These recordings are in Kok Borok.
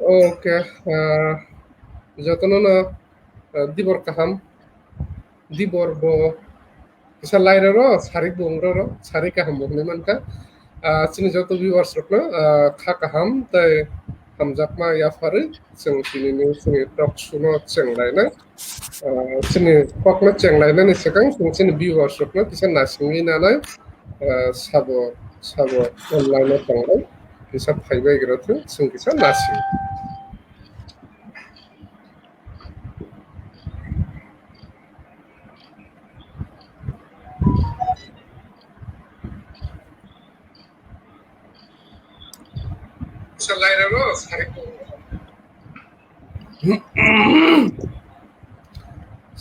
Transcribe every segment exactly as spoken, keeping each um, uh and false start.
Okay, ah, jotono no, ah, dibor kaham. Dibor bo kisa lairaro, sarik bo wngraro, sarik kaham bo hwnwi mankha. Ah, chini joto viewers rokno, ah, kha kaham tei hamjakma yapharwi chwng tinini chini talk show no chenglainai. Ah, chini kokno chenglainani swkang chwng chini viewers rokno kisa nasingwi nanai, ah, sabo, sabo online o tongnai kisa phaibai gra thung, chwng kisa nasing.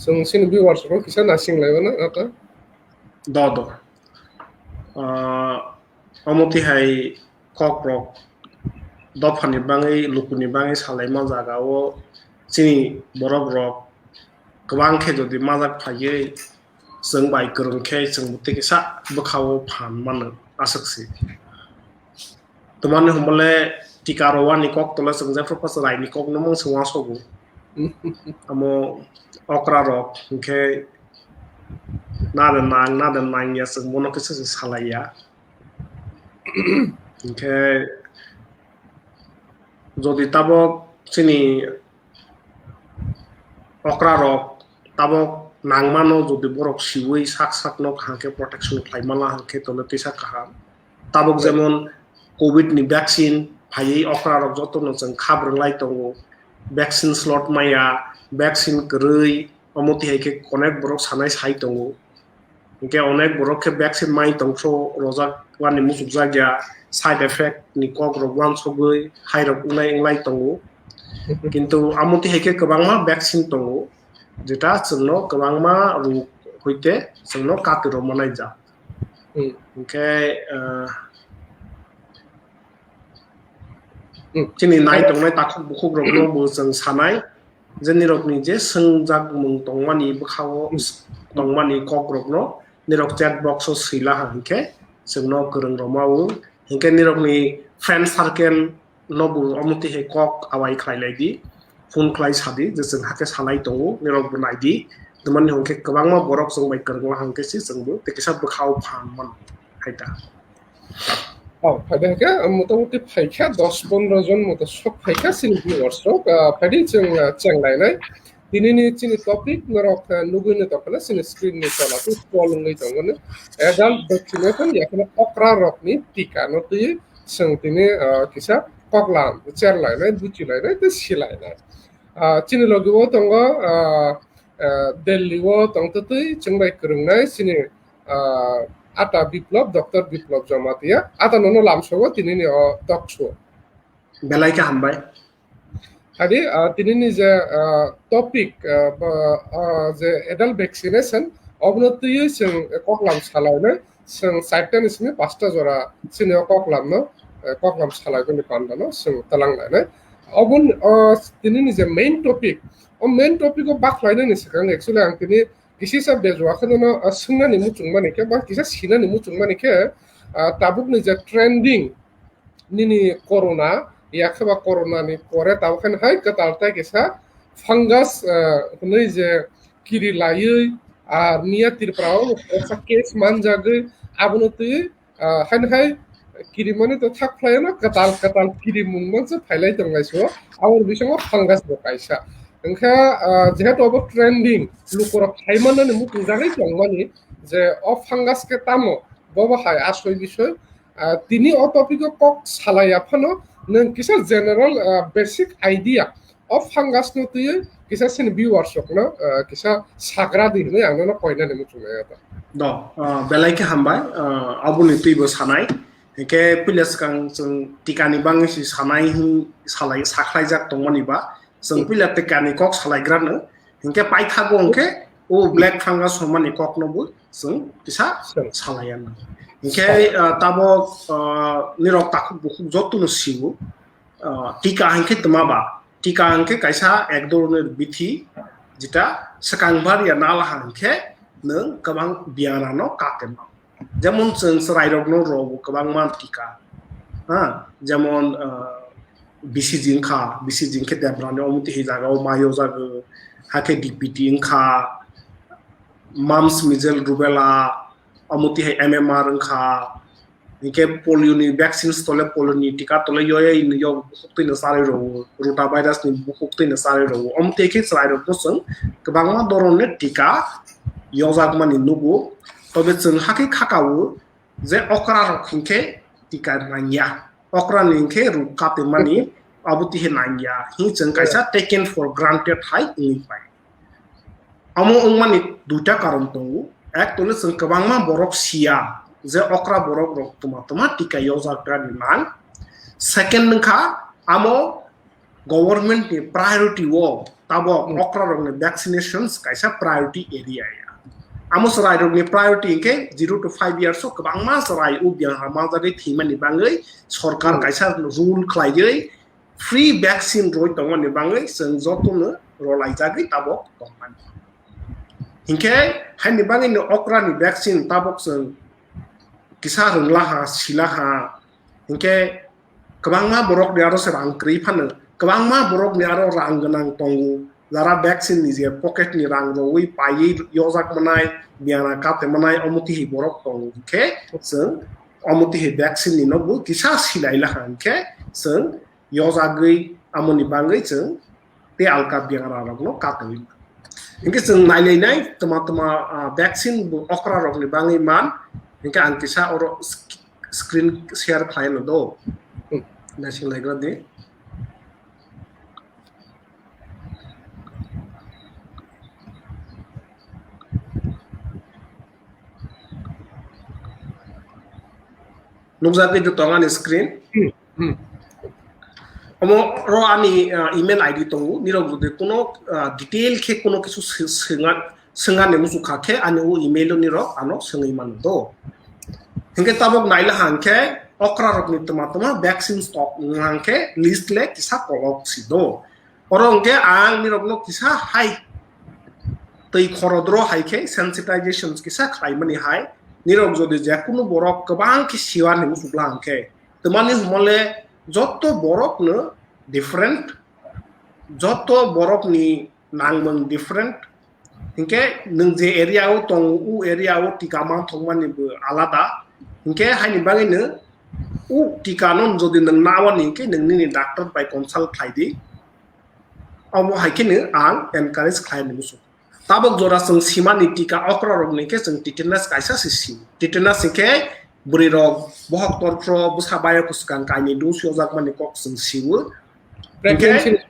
Chwng chini viewers rok kisa nasing lai mano ata. Do, do. Ah, omo twi hai kok rok dophani bangwi, lukuni bangwi salaima jaga o chini borok rok kwbang khe jodi majak phaiwi chwng bai kwrwng khe chwng twi kisa bwkha o phan mano aswk se. Tamani hwnba le tika rwani kok tole chwng jephru phasa raini kok no mung se uansukgo. Amo okra rok hinkhe nade nang, nade nang ya chwng bono kisa se salai ya. Hinkhe jodi tabok chini okra rok tabok nangmano jodi borok siwi sak sak no kaham khe protection khlai mala hinkhe tole tisa kaham. Tabok jemon covid ni vaccine phaiwi okra rok joto no chwng khabrwng lai tongo, vaccine slot maya, vaccine kwrwi, omo twi hai khe onek borok sanai sai tongo. Hinkhe onek borok khe vaccine mai tongso rojak wani muchukjak ya, side effect ni kok rok uansugwi hai rok wnglai wnglai tongo. Kintu amo twi hai khe kwbangma vaccine tongo, jeta chwngno kwbangma rog hoite chwngno kati rw manai jak. Hmm. Hinkhe, ah, Hmm. Chini nai tongnai takhuk bukhuk rokno bo chwng sanai, je nirokni je swngjak mung tongmani bwkhao tongmani kok rokno nirok chat box o swila ha hinkhe chwngno kwrwng rwma o, hinkhe nirokni friend circle no bo omo twi hai kok awai khlai lai di, phone khlai sa di je chwng hakhe salai tongo, nirok bo nai di, tamani hinkhe kwbangma borok chwng bai kwrwngla hinkhe se chwng bo tei kisa bwkhao phan mano hai ta. Oh, phaidi hake, motamuti phaikha dos pondro jon moto sok phaikha chini viewers rok, ah, phaidi chwng, ah, chenglainai. Tinini chini topic norok, ah, nugwi no tongkha na chini screen ni tola twi scroll wngwi tongmani. Adult vaccination yakhe okra rokni tika no twi chwng tini, ah, kisa koklam cherlainai, buchilainai tei silainai. Ah, chini logi o tongo, ah, ah, Delhi o tongtwtwi chwng bai kwrwngnai chini ah, Ata Biplab, Doctor Biplab Jamatia, ata nono lamsogo tinini o talk show. Belai khe hambai. Hadi, ah, tinini je, ah, topic, ah, ba, ah, je adult vaccination, obono twiwi chwng koklam salainai, chwng chaita ni simi pasta jora chini o koklam no, eh, koklam salaigoni panda no chwng talang lainai. Obon, ah, tinini je main topic, o main topic o bakhlainani swkang actually ang tini kisisa bejua khe nono, ah, swngnani muchungmani khe, ba kisa sinani muchungmani khe, ah, tabukni je trending nini corona, yakhe ba corona ni pore tabuk khe hai kwtal tai kisa fungus, ah, hwnwi je kiri laiwi, ar miya Tripura o kaisa case manjagwi, abono twi ah, haino hai kirimani to thak phlaino, kwtal kwtal kirimung mansa phailai tonglai so, aboni bisingo fungus bo kaisa. Wngkha, ah, jehetu obo trending, lukorok phaimanani muchungjagwi tongmani je o fungus khe tamo, bobo hai asoi bisoi, ah, tini o topic o kok salaiya phano nwng kisa general, ah, basic idea o fungus no twiwi kisa chini viewers rokno, ah, kisa sagra di hwnwi ang nono koinani muchungnai abo. Do, ah, belai khe hambai, ah, aboni twibo sanai. Hinkhe puila swkang chwng tikani bangwi si sanai hin salai, sakhlaijak tongmani ba, chwng Hmm. puila tikani kok salaigrano. Hinkhe paithago hinkhe o black fungus hwnmani kokno bo chwng kisa Chwng. salaiya. Hinkhe, Chwng. ah, tabok, ah, nirok takhuk bukhuk jotono sio. Ah, tika hinkhe tma ba? Tika hinkhe kaisa ek dhoroner bithi, jeta swkang bariya nal ha hinkhe nwng kwbang biyarano kakenma. Jemon chwng chwrairokno rogo kwbangma tika. Ha, jemon, ah, B C G wngkha, B C G wngkhe Debrani omo twi hai jaga o ma yojagwi, hakhe D P T wngkha, mumps, measles, rubella, omo twi hai M M R wngkha, hinkhe polio ni vaccines tole, polio ni tika tole yoya ini yo bukhuk twi no charwi rwo, rotavirus ni bukhuk twi no charwi rwo, omo twi khe chwrai rok no chwng kwbangma doron ni tika yojak mani nugo, tobe chwng hakhe khakao je okra rok hinkhe tika nangya, okra ni hinkhe ruk katimani abo twi hai nangya, hi chwng kaisa taken for granted hai wngwi pai. Omo wngmani duita karon tongo. Actually, chwng kwbangma borok siya je okra borok rok tuma tuma tika yojak rani nang. Second wngkha, amo government ni priority o tabok Hmm. okra rok ni vaccinations kaisa priority area ya. Amo chwrai rok ni priority hinkhe zero to five years o kwbangma chwrai o biyang ha manjagwi thwimani bangwi sorkar Hmm. kaisa rule khlaiwi free vaccine roi tongmani bangwi chwng jotono rolaijagwi tabok tongmani. Hinkhe haini bangwino okra ni vaccine tabok chwng kisa rwngla ha, sila ha. Hinkhe kwbangma borok ni aro se rang kwrwi phano, kwbangma borok ni aro rang gwnang tongo, jara vaccine ni je pocket ni rang rwui paiwi yojak manai, biyana kate manai, omo twi borok tongo. Hinkhe chwng omo twi vaccine ni no bo kisa silai la ha, hinkhe chwng yojagwi amoni bangwi chwng tei alka biyangra rokno katwi. Hinkhe chwng nailainai tuma tuma, ah, vaccine bo okra rokni bangwi man, hinkhe ang kisa oro sk-, screen share khlaino do. Hmm. Naising laigra di. Nukjagwi di tong ani screen. Hmm, hmm. Omo ro ani, ah, email I D tongo, nirok jodi kuno, ah, detail khe kuno kisu swi-, swinga, swngani muchukha khe ani o email o nirok ano swngwi mano do. Hinkhe tabok naila hangkhe okra rokni tuma tuma vaccines tok wngkha hangkhe list le kisa kolok si do. Oro hwnkhe ang nirokno kisa hai twi khorodro hai khe sensitization kisa khlaimani hai, nirok jodi jekunu borok kwbang khe siwa hinwi chukla hwnkhe, twmani humole jotto borokno different, jotto borokni nangmung different, hinkhe nwng je area o tongo, u area o tika manthokmani bo alada, hinkhe haini bagwino u tika no jodi nwng nawani hinkhe nwng nini doctor bai consult khlai di. Omo hai kheno ang encourage khlai nini muchung. Tabok jora chwng simani tika okra rokni khe chwng tetanus kaisa se sio. Tetanus hinkhe bwrwi rok bohok torphro bwsa bayo kwchwkang kainwi dose yojak mani kok chwng sio. Pregnancy. Hinkhe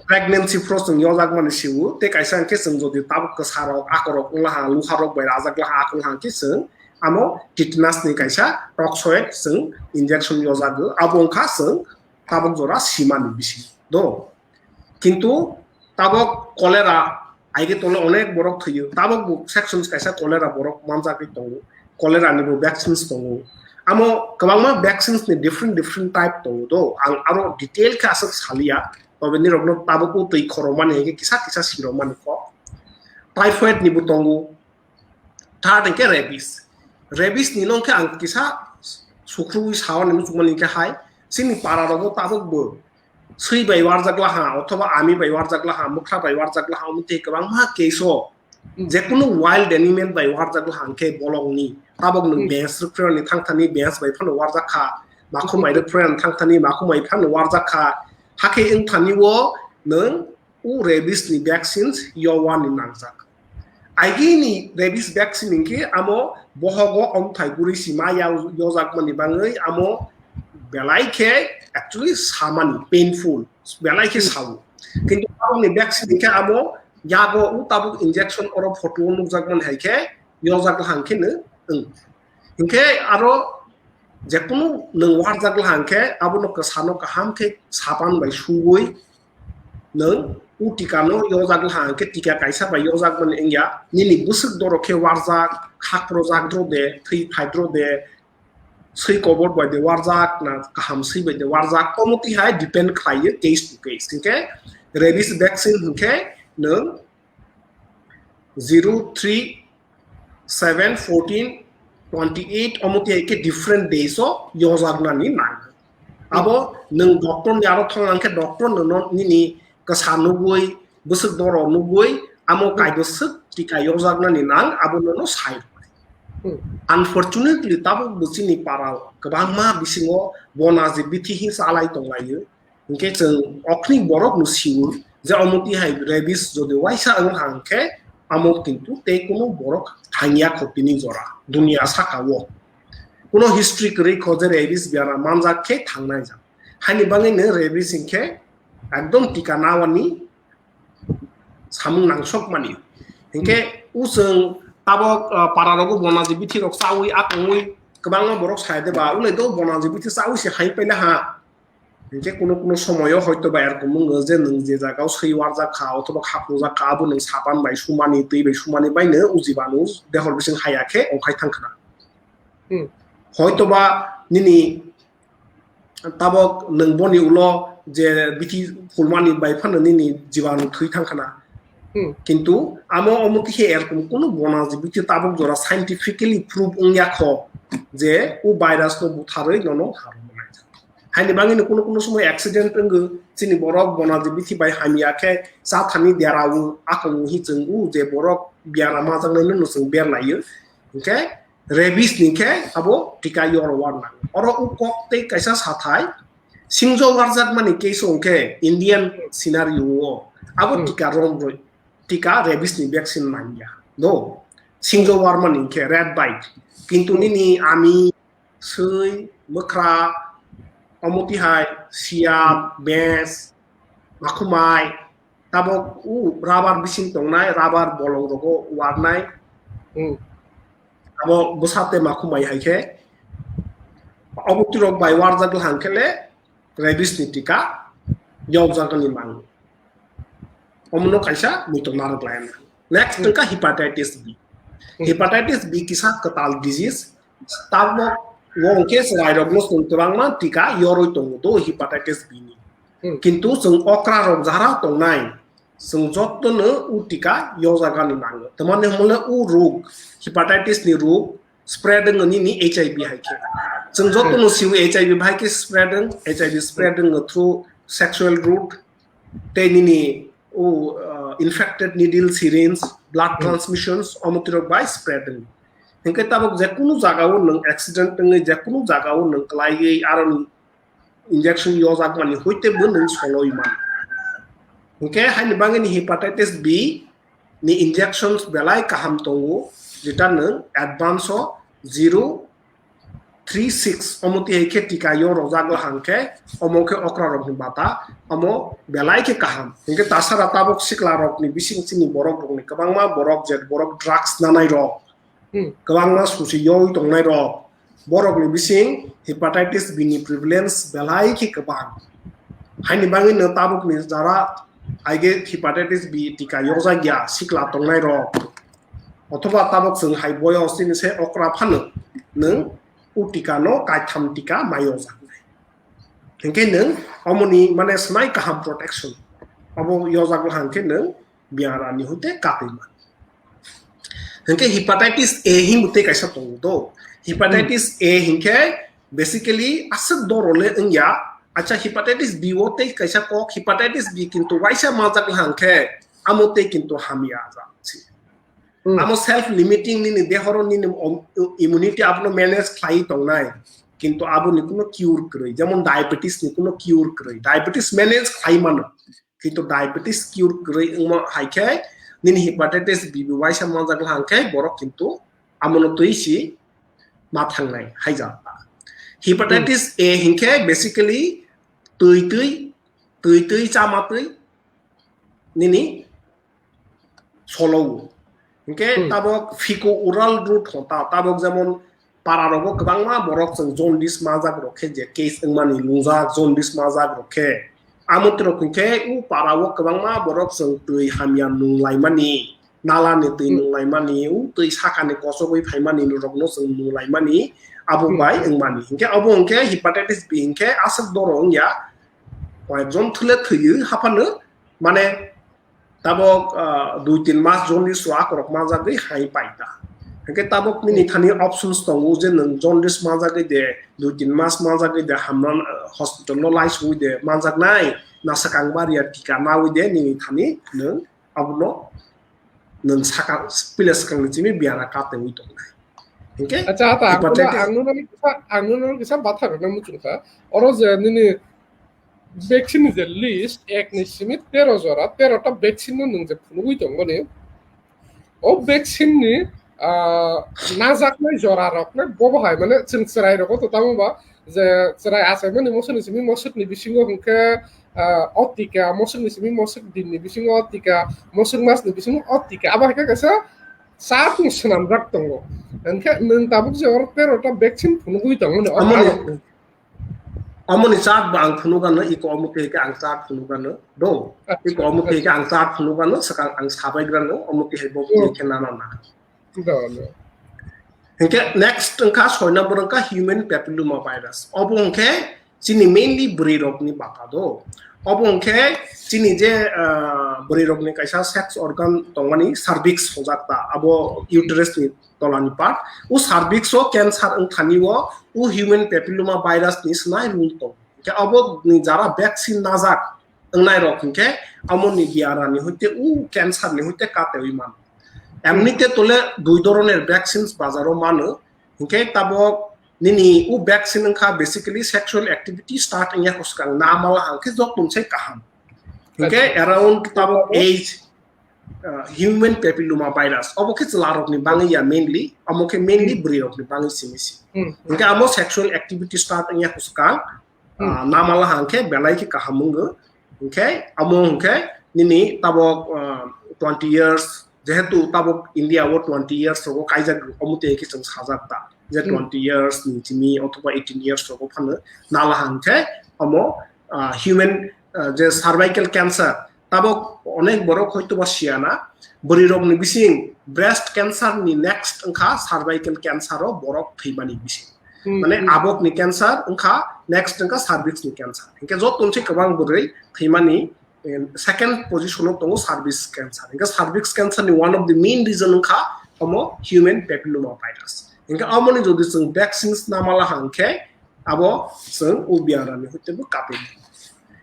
pregnancy phro chwng yojak mani sio. Tei kaisa hinkhe chwng jodi tabok kwsa rok, akorok wngla ha, luha rok bai rajak la ha, akol ha hinkhe chwng amo tetanus ni kaisa toxoid chwng injection yojago. Abo wngkha chwng tabok jora simani bisi do. Kintu tabok cholera, aige tole onek borok thwiyo. Tabok bo sections kaisa cholera borok manjagwi tongo. Cholera ni bo vaccines tongo. Amo kwbangma vaccines ni different different type tongo do. Ang aro detail khe aswk saliya. Tobe nirokno tabok o twi khorokmani hai khe kisa kisa sirokmani kok. Typhoid ni bo tongo. Third hinkhe rabies. Rabies ni no hinkhe ang kisa sukrubwi sawi nini muchungmani hinkhe hai, chini para rogo tabok bo swi bai warjak laha, othoba ami bai warjak laha, mwkha bai warjak laha, omo tei kwbangma case o, hmm, jekunu wild animal bai warjak laha hinkhe bolongni, tabok nwng, hmm, bes rwphre ni thangthani bes bai phano warjak kha, makhumai rwphre ni thangthani makhumai phano warjak kha, hakhe wngthani o nwng o rabies ni vaccines yowan ni nangjak. Aigini rabies vaccine hinkhe amo bohogo omthai guri sima ya-, yojakmani bangwi amo belai khe actually samani painful, belai khe, hmm, sao. Kintu tabokni vaccine hinkhe amo yago o tabuk injection oro photo o nukjakmani hai khe yojak hang khe no wng. Hinkhe aro jekunu nwng warjak laha hinkhe abono kwsano kaham khe sapan bai suwi nwng o tikano yojak laha hinkhe tika kaisa bai yojakmani wngya, nini bwswk dorok khe warjak, khak projak dro de, thwi phai dro de, swi kobor bai de warjak na kaham swi bai de warjak, omo twi hai depend khlaiyo case to case. Hinkhe rabies vaccine hinkhe nwng zero three seven, fourteen, twenty-eight omo twi hai khe different days o yojaknani nango. Abo nwng doctor ni aro thang langkhe doctor nono nini kwsa nugwi, bwswk doro nugwi, amo kaido swk tika yojaknani nang, abo nono sai rwnai. Unfortunately, tabuk bo chini para kwbangma bisingo bonaji bithi hi chalai tonglaio. Hinkhe chwng okhni borok no siwo je omo tihai rabies jodi waisa wng hang khe amo kintu tei kuno borok thangya kho tini jora dunia saka o. Kuno history kwrwi kho je rabies biara manjak khe thangnai jak. Haini bagwi no rabies hinkhe ekdom tika nawani samung nangsok mani. Hinkhe usung tabok, ah, para rogo bonaji bithi rok chawi akongwi kwbangma borok sai de ba ulai do bonaji bithi chawi se hai paila ha. Hinkhe kuno kuno somoyo hoito ba erkom wngo je nwng je jagao swi warjak kha othoba khapnujak kha abo nwng sapan bai sumani twi bai sumani bai no uji banu dehor bising haya khe ongkhai thang khna. Hoito ba nini tabok nwng boni ulo je bithi phulmani bai phano nini jibanu thwi thang khna. Kintu amo omo khe erkom kuno bonaji bithi tabok jora scientifically proof wngya kho je o virus no butharwi nono harwi manai. Haini bagwi no kuno kuno somoi accident wngwi chini borok bonaji bithi bai hamya khe cha thani dera o akong hi chwng o je borok biara majaknai no chwng berlai o. Hinkhe rabies ni khe abo tika yoro warna. Oro o kok tei kaisa sathai singjo warjak mani case o hinkhe Indian scenario o abo tika rom roi tika rabies ni vaccine manya. Do singjo warmani hinkhe rat bite. Kintu nini ami swi, mwkhra, omo tihai, siya, bes, makhumai, tabok u rubber bising tongnai, rubber bolong rogo warnai. Abo bwsa tei makhumai hai khe, obo tirok bai warjak hang khe le, rabies ni tika yokjagani manwi. Omono kaisa muitok narwk laina. Next wngkha hepatitis B. Hepatitis B kisa kwtal disease. Tabok wngkhe chwrairokno chwng kwbangma tika yorwi tongo do hepatitis B ni. Kintu chwng okra rok jara tongnai, chwng jotono u tika yojagani nango. Tamani hwnle u rog, hepatitis ni rog, spread wng nini H I V hai khe. Chwng joto no siwi H I V bai khe spread wng, H I V spread wng through sexual route, tei nini o, uh, infected needle syringe, blood transmissions, omo tirok bai spread wng. Hinkhe tabok je kunu jaga o nwng accident wngwi, je kunu jaga o nwng kwlaiwi aro injection yojak mani hoite bo nwng soloi man. Hinkhe haini bagwi ni hepatitis B ni injections belai kaham tongo, jeta nwng advance o zero three six omo tihai khe tika yo rojak hang khe omo khe okra rok ni bata omo belai khe kaham. Hinkhe tasara tabok sikla rok ni bising chini borok rok ni kwbangma borok je borok drugs nanai rok kwbangma susi yoi tongnai rok, borok ni bising hepatitis B ni prevalence belai khe kwbang. Haini bagwi no tabuk ni jara aige hepatitis B tika yojak ya sikla tongnai rok. Othoba tabuk chwng hai boyos chini se okra phano nwng u tika no kaitham tika mai yojak nai. Hinkhe nwng omoni mane smai kaham protection. Abo yojak hang khe nwng biara ni hoite katwi man. Hinkhe hepatitis A himbo tei kaisa tongo do. Hepatitis A hinkhe basically aswk doro le wngya. Acha hepatitis B o tei kaisa kok hepatitis B kintu waisa majak hang khe amo tei kintu hamya ja si. Amo self limiting nini dehoro nini om-, immunity abono manage khlai tongnai. Kintu aboni kuno cure kwrwi. Jemon diabetes ni kuno cure kwrwi. Diabetes manage khlai mano. Kintu diabetes cure kwrwi wngma hai khe nini hepatitis B B waisa manjak hang khe borok kintu amono twi si ma thangnai hai jat. Hepatitis A hinkhe basically twi twi, twi twi chama twi nini solo. Hinkhe tabok fico oral route hota, tabok jemon para rogo kwbangma borok chwng jaundice manjak rok khe je case wngmani lungjak, jaundice manjak rok khe. Amo twrok hinkhe u para o kwbangma borok chwng twi hamya nung laimani, nala ni twi nung laimani, u twi saka ni kosogwi phaimani rokno chwng nung laimani, abo bai wngmani. Hinkhe abo hinkhe hepatitis B hinkhe aswk doro wngya, koyekjon thwle thwiwi haphano, mane, tabok, ah, dui tin mas jaundice o akorok manjagwi hai paita. Hwnkhe tabuk nini thani options tongo je nwng jaundice manjagwi de, dui tin mas manjagwi de, hamna hospital no laisugwi de manjaknai, na swkang baria tika nawi de nini thani nwng abono nwng saka pila swkang ni simi biara katewi tongnai. Hwnkhe Acha, ata, ang nuno, hepatitis ang nuno kisa, ang nuno kisa batha rwna muchung kha. Oro je nini vaccine ni je list, ek ni simi tero jora, tero ta vaccine no nwng je phunugwi tongmani. O vaccine ni, ah, najaknai jora rok le bobo hai, mane, chwng chwrai rogo to tamo ba, je chwrai achaimani mosok ni simi mosok ni bisingo hwnkhe, ah, o tika, mosok ni simi mosok din ni bisingo o tika, mosok mas ni bisingo o tika. Abo hai khe kaisa chart ni swnamjak tongo. Hwnkhe nwng tabuk je oro tero ta vaccine phunugwi tongmani, o Amoni, tabuk. Amoni chart ba ang phunugano, iko omo khe ang chart phunugano, do. Iko omo khe ang chart phunugano, swkang ang sabai grano, omo khe bo Hmm. khe nana na. Do, do. Hwnkhe next wngkha soi number wngkha human papilloma virus. Obo hwnkhe chini mainly bwrwi rokni bata do. Obo hwnkhe chini je, ah, bwrwi rokni kaisa sex organ tongmani cervix hojak ta, abo uterus ni tolani part. O cervix o cancer wngthani o, o human papilloma virus ni swnai rule tong. Hwnkhe abo ni jara vaccine najak wngnai rok hwnkhe amo ni biara ni hoite o cancer ni hoite katewi mano. Emnite tole dui doroner vaccines bazaro mano, hwnkhe tabok nini o vaccine wngkha basically sexual activity start wngya kwswkang namala hangkhe joktun se kaham. Hwnkhe around tabok age, uh, human papilloma virus, obo khe chwla rokni bangwi ya mainly, omo khe mainly bwrwi rokni bangwi simi si. Hmm. Hwnkhe amo sexual activity start wngya kwswkang, Hmm. ah, namala hangkhe belai khe kaham wngo. Hwnkhe amo hwnkhe nini tabok, ah, twenty years, jehetu tabok India o twenty years rogo kaijak, omo tei khe chwng sajak ta je Hmm. twenty years ni simi othoba eighteen years rogo phano nala hangkhe amo, ah, human, ah, je cervical cancer, tabok onek borok hoytoba siyana, bwrwi rokni bising breast cancer ni next wngkha cervical cancer o borok thwimani bising. Hmm, Mane hmm. abok ni cancer wngkha, next wngkha cervix ni cancer. Hwnkhe joto se kwbang bwrwi thwimani, eh, second position o tongo cervix cancer. Hwnkhe cervix cancer ni one of the main reason wngkha omo human papilloma virus. Hwnkhe omoni jodi chwng vaccines namala hangkhe abo chwng o biarani hoite bo kapin.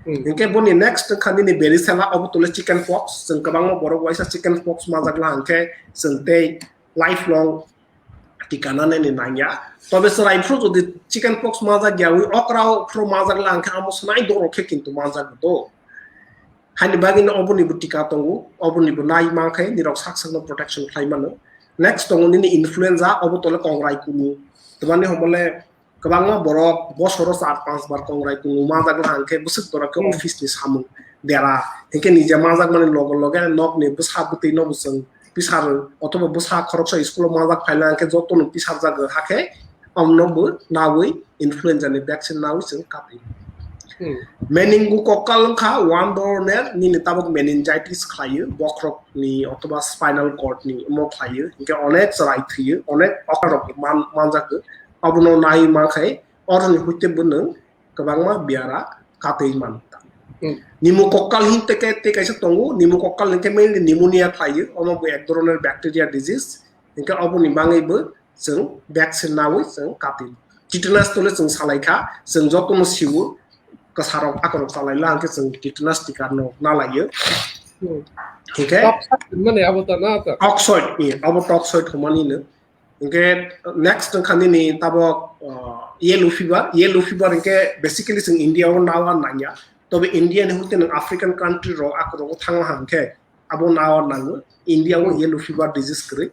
Hmm. Hwnkhe boni next wngkha nini varicella, obo tole chicken pox. Chwng kwbangma borok waisa chicken pox majak la hwnkhe chwng tei lifelong tika nanani nangya. Tobe chwrai phuru jodi chicken pox majak yawi okrao phuru majak la hwnkhe amo swnai doro khe kintu majak do. Haini bagwi no oboni bo tika tongo, oboni bo nai mankhe nirok sak sakno protection khlai mano. Next tongo nini influenza, obo tole kongrai kumu. Twmani homole kwbangma borok bosoro char panch bar kongrai kumu majak la hwnkhe bwswk borok khe Hmm. office ni samung dera. Hwnkhe nije majak mani loge loge nokni bwsa bwtwi no bo chwng pisar othoba bwsa khoroksa school o majak phaila hwnkhe jotono pisar jago hakhe omno bo nawi influenza ni vaccine nawi chwng kapri. Hmm. Meningococcal wngkha one doroner nini tabok meningitis khlaio, bokhorok ni othoba spinal cord ni omo khlaio, hwnkhe onek chwrai thwio, onek okra rok man-, manjak. Abono nai mankhai, oroni hoite bo nwng kwbangma biara katwi mano. Hmm. Pneumococcal hin tei ke-, tei kaisa tongo, pneumococcal hinkhe mainly pneumonia khlaio, omo bo ek doroner bacteria disease, hinkhe oboni bagwi bo chwng vaccine nawi chwng katwi. Tetanus tole chwng salai kha, chwng jotono siwo, kwsarok akorok chalai la hinkhe chwng tetanus tika no nalaio. Hmm. Hinkhe Toxoid hinmani abo ta na ta? Toxoid, eh, abo toxoid hinmani no. Hinkhe next wngkha nini tabok, uh, yellow fever. Yellow fever hinkhe basically chwng India o nawa nangya. Tobe India ni hoite nwng African country rok akorok o thangma hangkhe abo nawa nango. India o yellow fever disease kwrwi.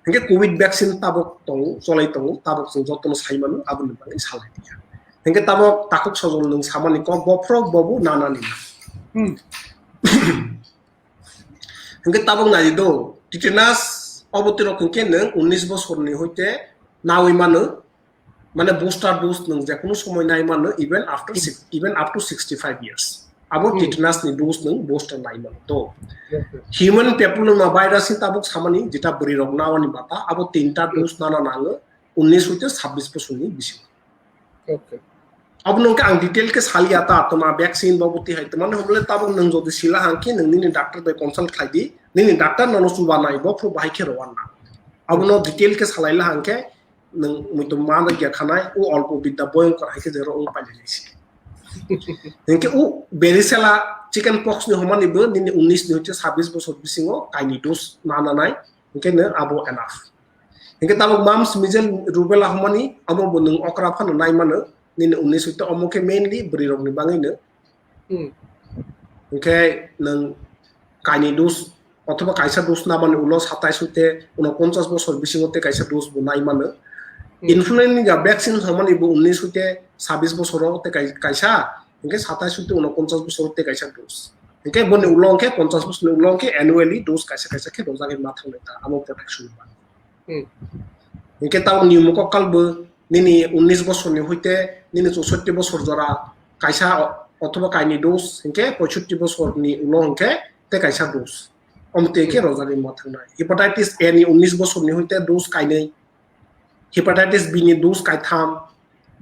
Hinkhe covid vaccine tabok tongo, cholai tongo, tabok chwng jotono sai mano, aboni bagwi salai diya. Hinkhe tabok takhuk sojol nwng samani kok bophro bobu nanani. Hmm. Hinkhe tabok nai do, tetanus obo twi rok hinkhe nwng unnish bosorni hoite nawi mano, mane booster dose nwng jekunu somoi nai mano, even after six, even up to sixty five years. Abo Hmm. tetanus ni dose nwng booster nai mano do. Okay. Human papilloma virus ni tabok samani jeta bwrwi rok nawani bata, abo tinta dose nana nango, unnish hoite sabbish bosorni bisingo. Okay. Abono hwnkhe ang detail khe saliya ta, toma vaccine babu tihai toma, hwnle tabok nwng jodi sila hangkhe nwng nini doctor bai consult khlai di, nini doctor nono chuba nai, bophru bahai khe rowan na. Abono detail khe salai la hangkhe nwng muitum ma da gya khanai, o olpo bidya bhoyonkor hai khe jero wng pailai si. Hingke o varicella chicken pox ni homani bo nini unis ni hoite sabis bosor bisingo kaini dose na nanai, hingke no abo enough. Hingke tabuk mumps, measles, rubella homani abo bo nwng okra phano nai mano, nini unis hoite omo khe mainly bwrwi rok ni bangwi no. Hmm. Hingke nwng kaini dose othoba kaisa dose namani ulo satais hoite unoponchas bosor bisingo te kaisa dose bo nai mano. Hmm. Influenza vaccine hamani bo unis hoite sabis bosoro te kai-, kaisa, hingke satais hoite unoponchas bosoro te kaisa dose. Hingke boni ulo hingke ponchas bosor ni ulo hingke annually dose kaisa kaisa khe rojagwi ma thanglai ta amo protection ni bagwi. Hmm. Hingke tamo pneumococcal bo nini unis bosor ni hoite nini chousotti bosor jora kaisa o-, othoba kaini dose, hingke poisotti bosor ni ulo hingke te kaisa dose. Omtwi khe rojagwi ma thangnai. Hepatitis A ni unis bosor ni hoite dose kainwi. Hepatitis B ni dose kaitham.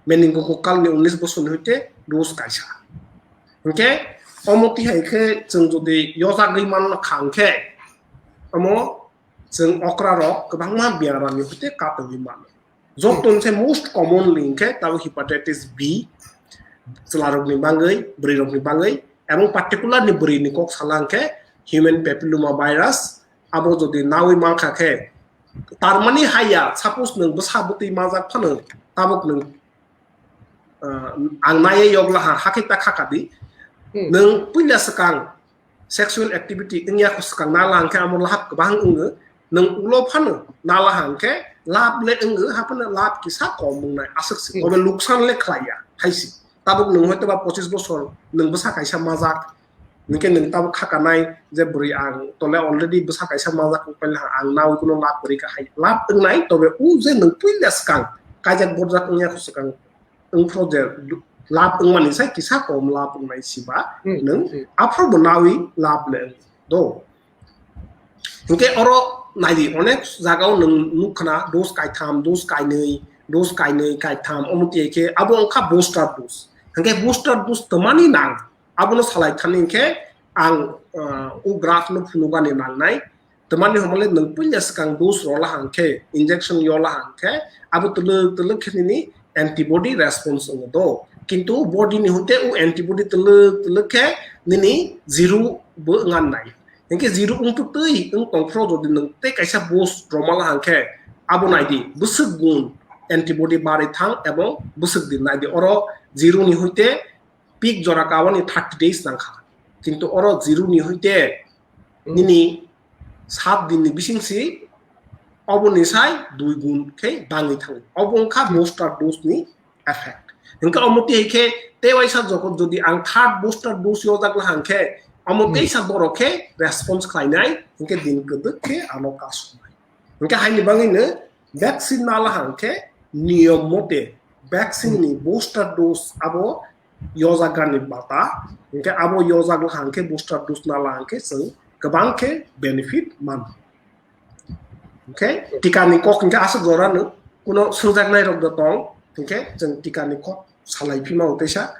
Meningococcal ni unis bosor ni hoite dose kaisa. Hingke omo tihai khe chwng jodi yojagwi manna kha hingkhe omo chwng okra rok kwbangma biaram ni hoite katogwi mano. Joto se most commonly hingkhe tabo hepatitis B, chwlarokni bagwi, bwrwirokni bagwi, ebong particularly bwrwini kok sala hingkhe human papilloma virus, abo jodi nawi mankha khe, tarmani haiya, suppose nwng bwsa bwtwi majak phano, tabuk nwng, ah, ang naiya yogla ha, hakhe ta khakadi, Hmm. nwng puila swkang sexual activity wngya kho swkang nala hangkhe amo lahap kwbang wngo, nwng ulo phano nala hangkhe lab le wngo, haphano lab kisa kom wngnai aswk se, Hmm. obe luksan le khlaiya, haisi. Tabuk nwng hoito ba pochis bosor nwng bwsa kaisa majak, hingkhe nwng tabuk khakanai je bwrwi ang tole already bwsa kaisa majak wngpai le ang nawi kuno lab kwrwi kha hai lab wngnai, tobe u je nwng puila swkang kaijak borjak wngya kho swkang wngphro je lab wngmani sai kisa kom lab wngnai siba Hmm, nwng hmm. aphro bo nawi lab le wng do. Hingke oro naidi onek jagao nwng nukkhana dose kaitham, dose kainwi, dose kainwi, kaitham, omo twi khe abo wngkha booster dose. Hingke booster dose twmani nang, abono salai thani hingkhe ang, ah, o graph no phunukani nangnai. Twmani homole nwng puila swkang dose rola hangkhe, injection yola hangkhe, abo twlwk twlwk khe nini antibody response wngo do. Kintu body ni hoite o antibody twlwk twlwk khe nini zero bo wngan nai. Hingke zero wngtwi twi wng tongphro jodi nwng tei kaisa boost romala hangkhe abo naidi bwswk gun antibody barwi thang ebong bwswk din naidi oro zero ni hoite peak jora kabani thirty days nangkha. Kintu oro zero ni hoite Hmm. nini sat din ni bising si oboni sai dui gun khe bangwi thango. Obo wngkha Hmm. booster dose ni effect. Hingke omo twi khe tei waisa jokot jodi ang third booster dose yojak la hangkhe omo Hmm. teisa borok khe response khlainai hingke din kwdwk khe ano kasumai. Hingke haini bangwino vaccine nala hangkhe niyom mote vaccine ni booster dose abo yojagani bata, hingke abo yojak la hangkhe booster dose nala hangkhe chwng kwbang khe benefit mano. Hingke tikani kok hingke aswk jora no kuno swngjaknai rok do tong, hingke chwng tikani kok salai phima o teisa.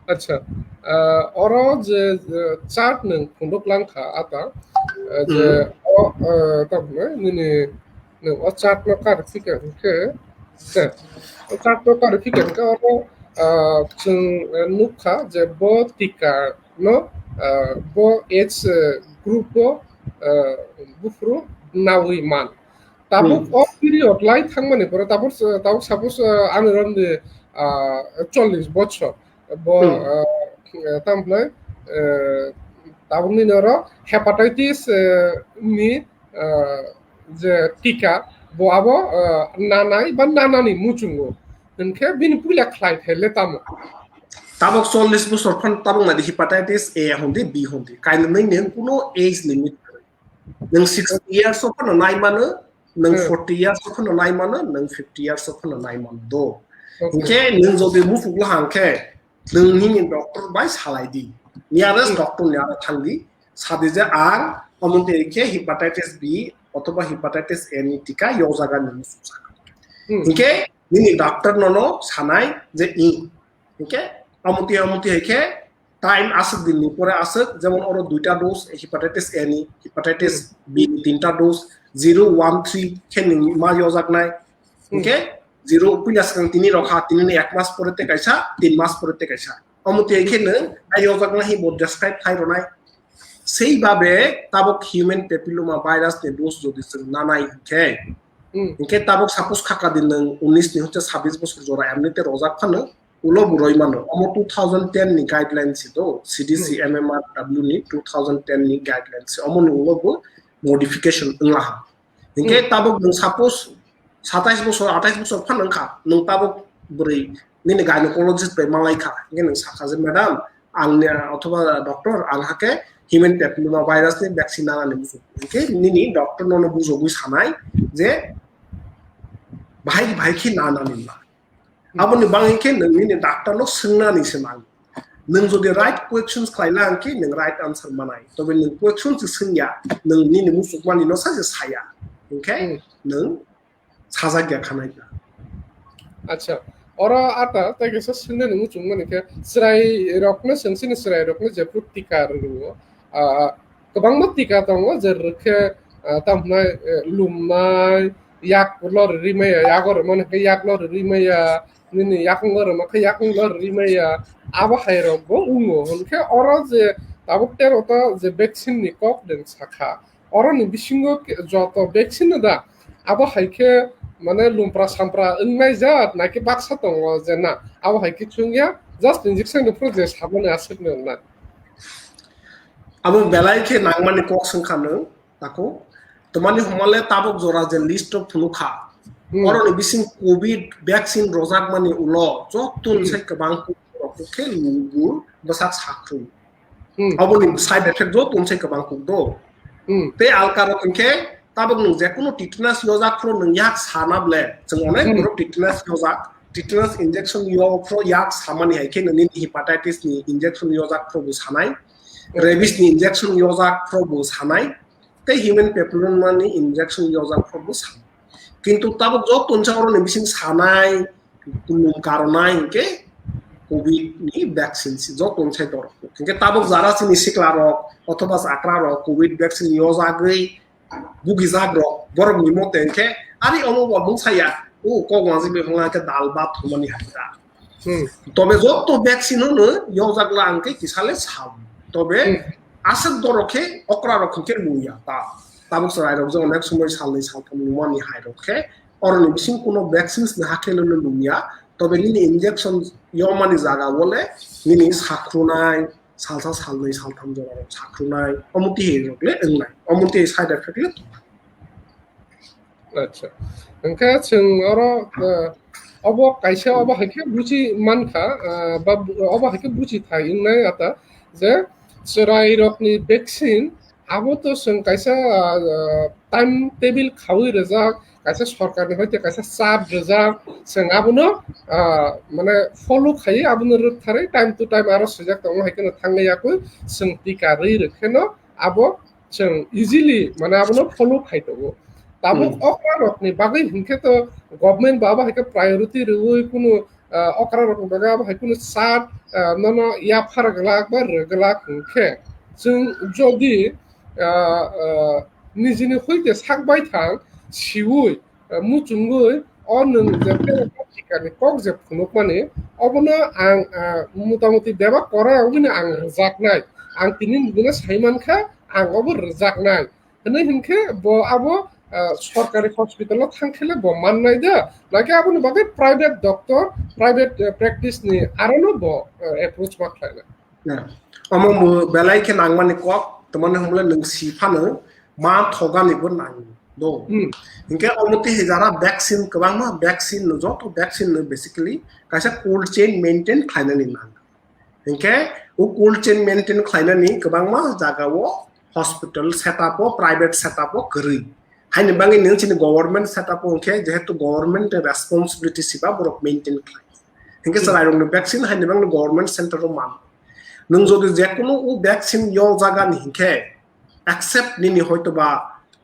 Acha, ah, oro je, je chart nwng phunduk lang kha ata, ah, je Hmm. o, ah, tamo nini nwng o chart no kar phika hingkhe, je, o chart no kar phika hingkhe oro, ah, chwng, ah, nukha je bo tika no, ah, bo age, ah, group o, ah, buphuru nawi man. Tabuk Hmm. o period lai thangmani pore tabuk, tabuk suppose, ah, ani romni, ah, chollish bochor. Bo, Hmm. ah, tamo hwnai, eh, tabukni noro hepatitis, eh, ni, eh, je tika, bo abo, eh, nanai ba nanani muchungo. Hwnkhe bini puila khlai thai le tamo? Tabuk chollish bosor phan tabuk nadi hepatitis A hundi, B hundi. Kainwi nini kuno age limit kwrwi. Nwng sixty years o phano nai mano, nwng Hmm. forty years o phano nai mano, nwng fifty years o phano nai mano do. Okay. Hwnkhe nwng jodi muchuk la hangkhe, nwng nini doctor bai salai di. Nearest Hmm. doctor ni aro thang di. Sadi je ang omo twi khe hepatitis B othoba hepatitis A ni tika yojagani muchuk sakha. Hmm. Hwnkhe nini doctor nono sanai je i. Hwnkhe omo twi omo twi hai khe time aswk din ni pore aswk, jemon oro duita dose hepatitis A ni, hepatitis B ni tinta dose, zero, one, three khe nwng ma yojaknai. Hwnkhe zero puila swkang tini rokha, tini ni ek mas pore tei kaisa, tin mas pore tei kaisa. Omo tei khe nwng a yojaknai hi bo describe khai rwnai. Sei babe tabuk human papilloma virus ni dose jodi chwng nanai hwnkhe, hwnkhe tabuk suppose khaka din nwng unis ni hwnkhe sabis bosor jora emni tei rojak phano, ulo bo roi mano. Omo two thousand ten ni guidelines si do, C D C M M R W ni two thousand ten ni guidelines si. Omo ni ulo bo modification wngla ha. Hwnkhe tabuk nwng suppose satais bosor, atais bosor phano wngkha, nwng tabuk bwrwi nini gynecologist bai malai kha, hwnkhe nwng sakha je, "Madam, ang ni, othoba doctor, ang hakhe human papilloma virus ni vaccine nanani muchung." Hwnkhe nini doctor nono bujogwi sanai je bahai bahai khe nanani ma. Aboni bagwi khe nwng nini doctor no swngnani se nango. Nwng jodi right questions khlaina hwnkhe nwng right answer manai. Tobe nwng questions se swngya, nwng nini muchukmani no sa se saya. Hwnkhe nwng sajak ya khanai. Acha, oro ata tei kisa swngnani muchungmani khe chwrai rokno, chwng chini chwrai rokno jephru tika rwo, ah, kwbangma tika tongo, je rwkhe, ah, tamo hwnai, eh, lumnai, yak lori rimaya, yago rwmani khe yak lori rimaya, nini yakung lori rwma khe yakung lori rimaya, abo hai rokbo wngo. Hwnkhe oro je tabuk tero ta je vaccine ni kok deng sakha, oroni bisingo ke-, joto vaccine no da, abo hai khe mane lumpra sampra wngnai jat, naki baksa tongo je na, abo hai khe chwngya, just injection ni phuru je saboni aswk ni wngnai. Abo belai khe nangmani kok swngkha nwng, tako. Twmani hwnmale tabuk jora je list o phunukha. Hmm. Oroni bising covid vaccine rojakmani ulo joto Hmm. sai kwbang khe lugu bwsak sakhru. Hmm. Aboni side effect joto sai kwbang kuk do. Hmm. Tei alka rok hwnkhe tabuk nwng jekunu tetanus yojak phuru nwng yak sana ble, chwng onek Hmm. borok tetanus yojak, tetanus injection yo phuru yak samani hai khe nini hepatitis ni injection yojak phuru bo sanai, Hmm. rabies ni injection yojak phuru bo sanai, tei human papilloma ni injection yojak phuru bo sanai. Kintu tabuk joto sai oroni bising sanai, kulum karonai hwnkhe covid ni vaccine si joto sai dorok. Hwnkhe tabuk jara chini sikla rok othoba chakra rok covid vaccine yojagwi bugijak rok borok ni mote hwnkhe ari omo bo mung saya, o kok wanjik bai hwnla khe dal bhat thumani hai ta. Hmm. Tobe joto vaccine no yojak la hwnkhe kisale sam. Tobe Hmm. aswk dorok khe okra rok hwnkhe luya ta. Tabuk chwrai rok je onek somoi salnwi saltham lumani hai rok khe oroni bising kuno vaccines ni hakhe no lumya, tobe nini injection yomani jaga o le nini sakhrunai, salsa salnwi saltham jora rok sakhrunai, omo twi rok le wngnai, omo twi side effect le tongnai. Acha. Hwnkhe chwng oro, eh, obo kaisa obo hai khe buji mankha, eh, ba bu-, obo hai khe buji thai wngnai ata je chwrai rokni vaccine abo to chwng kaisa, ah, time table khaui rwjak, kaisa sorkarni hoite kaisa chap rwjak, chwng abono, ah, mane follow khaiwi abono rwktharwi time to time aro swijak tongo, hai kheno thangwi yakwi chwng tika rwi rwkheno abo chwng easily mane abono follow khai tongo. Tabuk Hmm. okra rokni bagwi hinkhe to government ba abo hai khe priority rwui kunu ah, okra rokni bagwi abo hai kunu chat, ah, nono yaphar glak ba rw glak hwnkhe chwng jodi, ah, ah, nijini hoite sak baithang siui, ah, muchungui o nwng je tei tikani kok je phunukmani obono ang, ah, motamuti bebak korai wngwino ang rwjaknai. Ang tini nini sai mankha ang obo rwjaknai. Hwnwi hinkhe bo abo, ah, sorkari hospital o thangkhele bo mannai da, naki aboni bagwi private doctor, private, eh, practice ni arono bo, eh, approach ma khlainai. Na, omo bo belai khe nangmani kok, tamani hwnle nwng si phano ma thogani bo nang do. Hmm. Hinkhe omo tei jara vaccine kwbangma vaccine no, joto vaccine no basically kaisa cold chain maintain khlainani nang. Hinkhe o cold chain maintain khlainani kwbangma jagao hospital setup o, private setup o kwrwi. Haini bagwi nini chini government setup o hinkhe jehetu government ni responsibility siba borok maintain khlai. Hinkhe Hmm. chwrairokni vaccine haini bagwi government center o man. Nwng jodi jekunu o vaccine yo jagani hinkhe except nini hoitoba,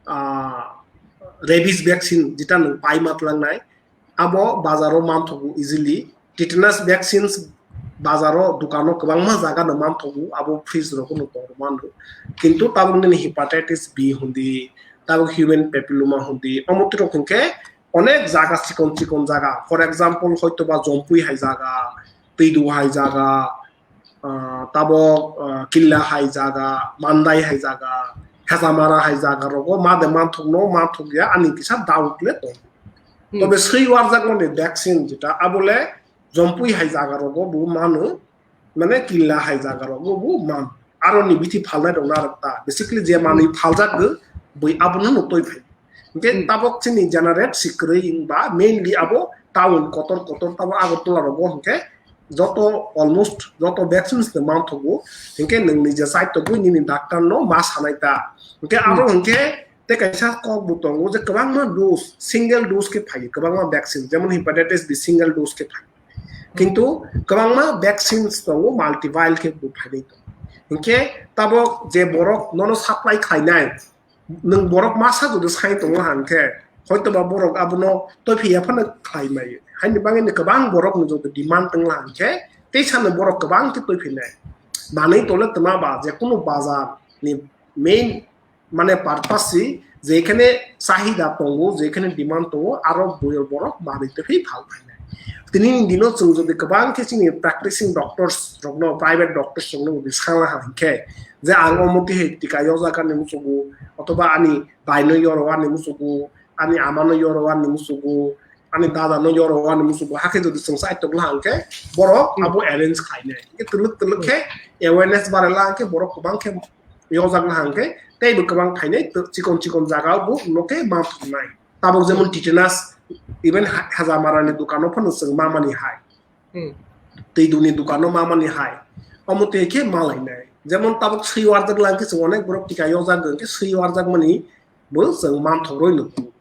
ah, rabies vaccine jeta nwng paima tlangnai, abo bazaro manthogo easily. Tetanus vaccines bazaro, dukano kwbangma jaga no manthogo, abo fridge rogo no tong mano. Kintu tabuk nini hepatitis B hundi, tabuk human papilloma hundi, omo twi rok hinkhe onek jaga chikon chikon jaga, for example, hoito ba Jompui hai jaga, Twidu hai jaga, ah, tabuk, ah, Killa hai jaga, Mandai hai jaga, Hezamara hai jaga rogo ma de manthokno manthok ya ani kisa doubt le tong. Hmm. Tobe swi warjakmani vaccine jeta abole Jompui hai jaga rogo bo mano, mane Killa hai jaga rogo bo mano. Aro ni bithi phalnai rok narok ta. Basically je manwi Hmm. phaljak go, boi abono no toi phai. Hingke Hmm. tabok chini generate sikrwi wngba mainly abo town kotor kotor tabo Agartala rogo hingke joto almost joto vaccines no manthogo. Hingke nwng nije side togwi nini doctor no ma sanai ta. Hingke aro Hmm. hingke te kaisa kok bo tongo je kwbangma dose, single dose khe phaio, kwbangma vaccine, jemon hepatitis B single dose khe phaio. Kintu kwbangma vaccines tongo, multivalent khe bo phainai tongo. Hingke tabok je borok nono supply khlainai, nwng borok masa jodi sai tongo hangkhe, hoito ba borok abono toiphiya phano khlai mai. Haini bagwi no kwbang borok no jodi demand tongla hangkhe, tei sano borok kwbang khe toiphinai. Manwi tole twma ba, je kunu bazar ni main mane purpose si, jekhane chahida tongo, jekhane demand tongo, aro boyo borok manwi toiphai phal phainai. Tini ni dino chwng jodi kwbang khe chini practicing doctors rokno, private doctors rokno jodi sala hangkhe, je ang omo twi hai tika yojak ani musugo, otoba ani daino yoro ani musugo, ani amano yoro ani musugo, ani dada no yoro ani musugo, hakhe jodi chwng sai tokla hangkhe borok Hmm. abo arrange khainai. Hingke twlwk twlwk khe awareness barela hangkhe borok kwbang khe yojak na hangkhe tei bo kwbang phainai, to chikon chikon jaga o bo no khe ma thumnai. Tabok jemon Hmm. tetanus, even ha-, Hajamara ni dukano phano chwng ma mani hai. Hmm. Tei duni dukano ma mani hai. Omo twi khe ma lainai. Jemon tabok swi warjak lang khe chwng onek borok tika yojak hwnkhe swi warjak mani bo chwng manthok roi nukgo.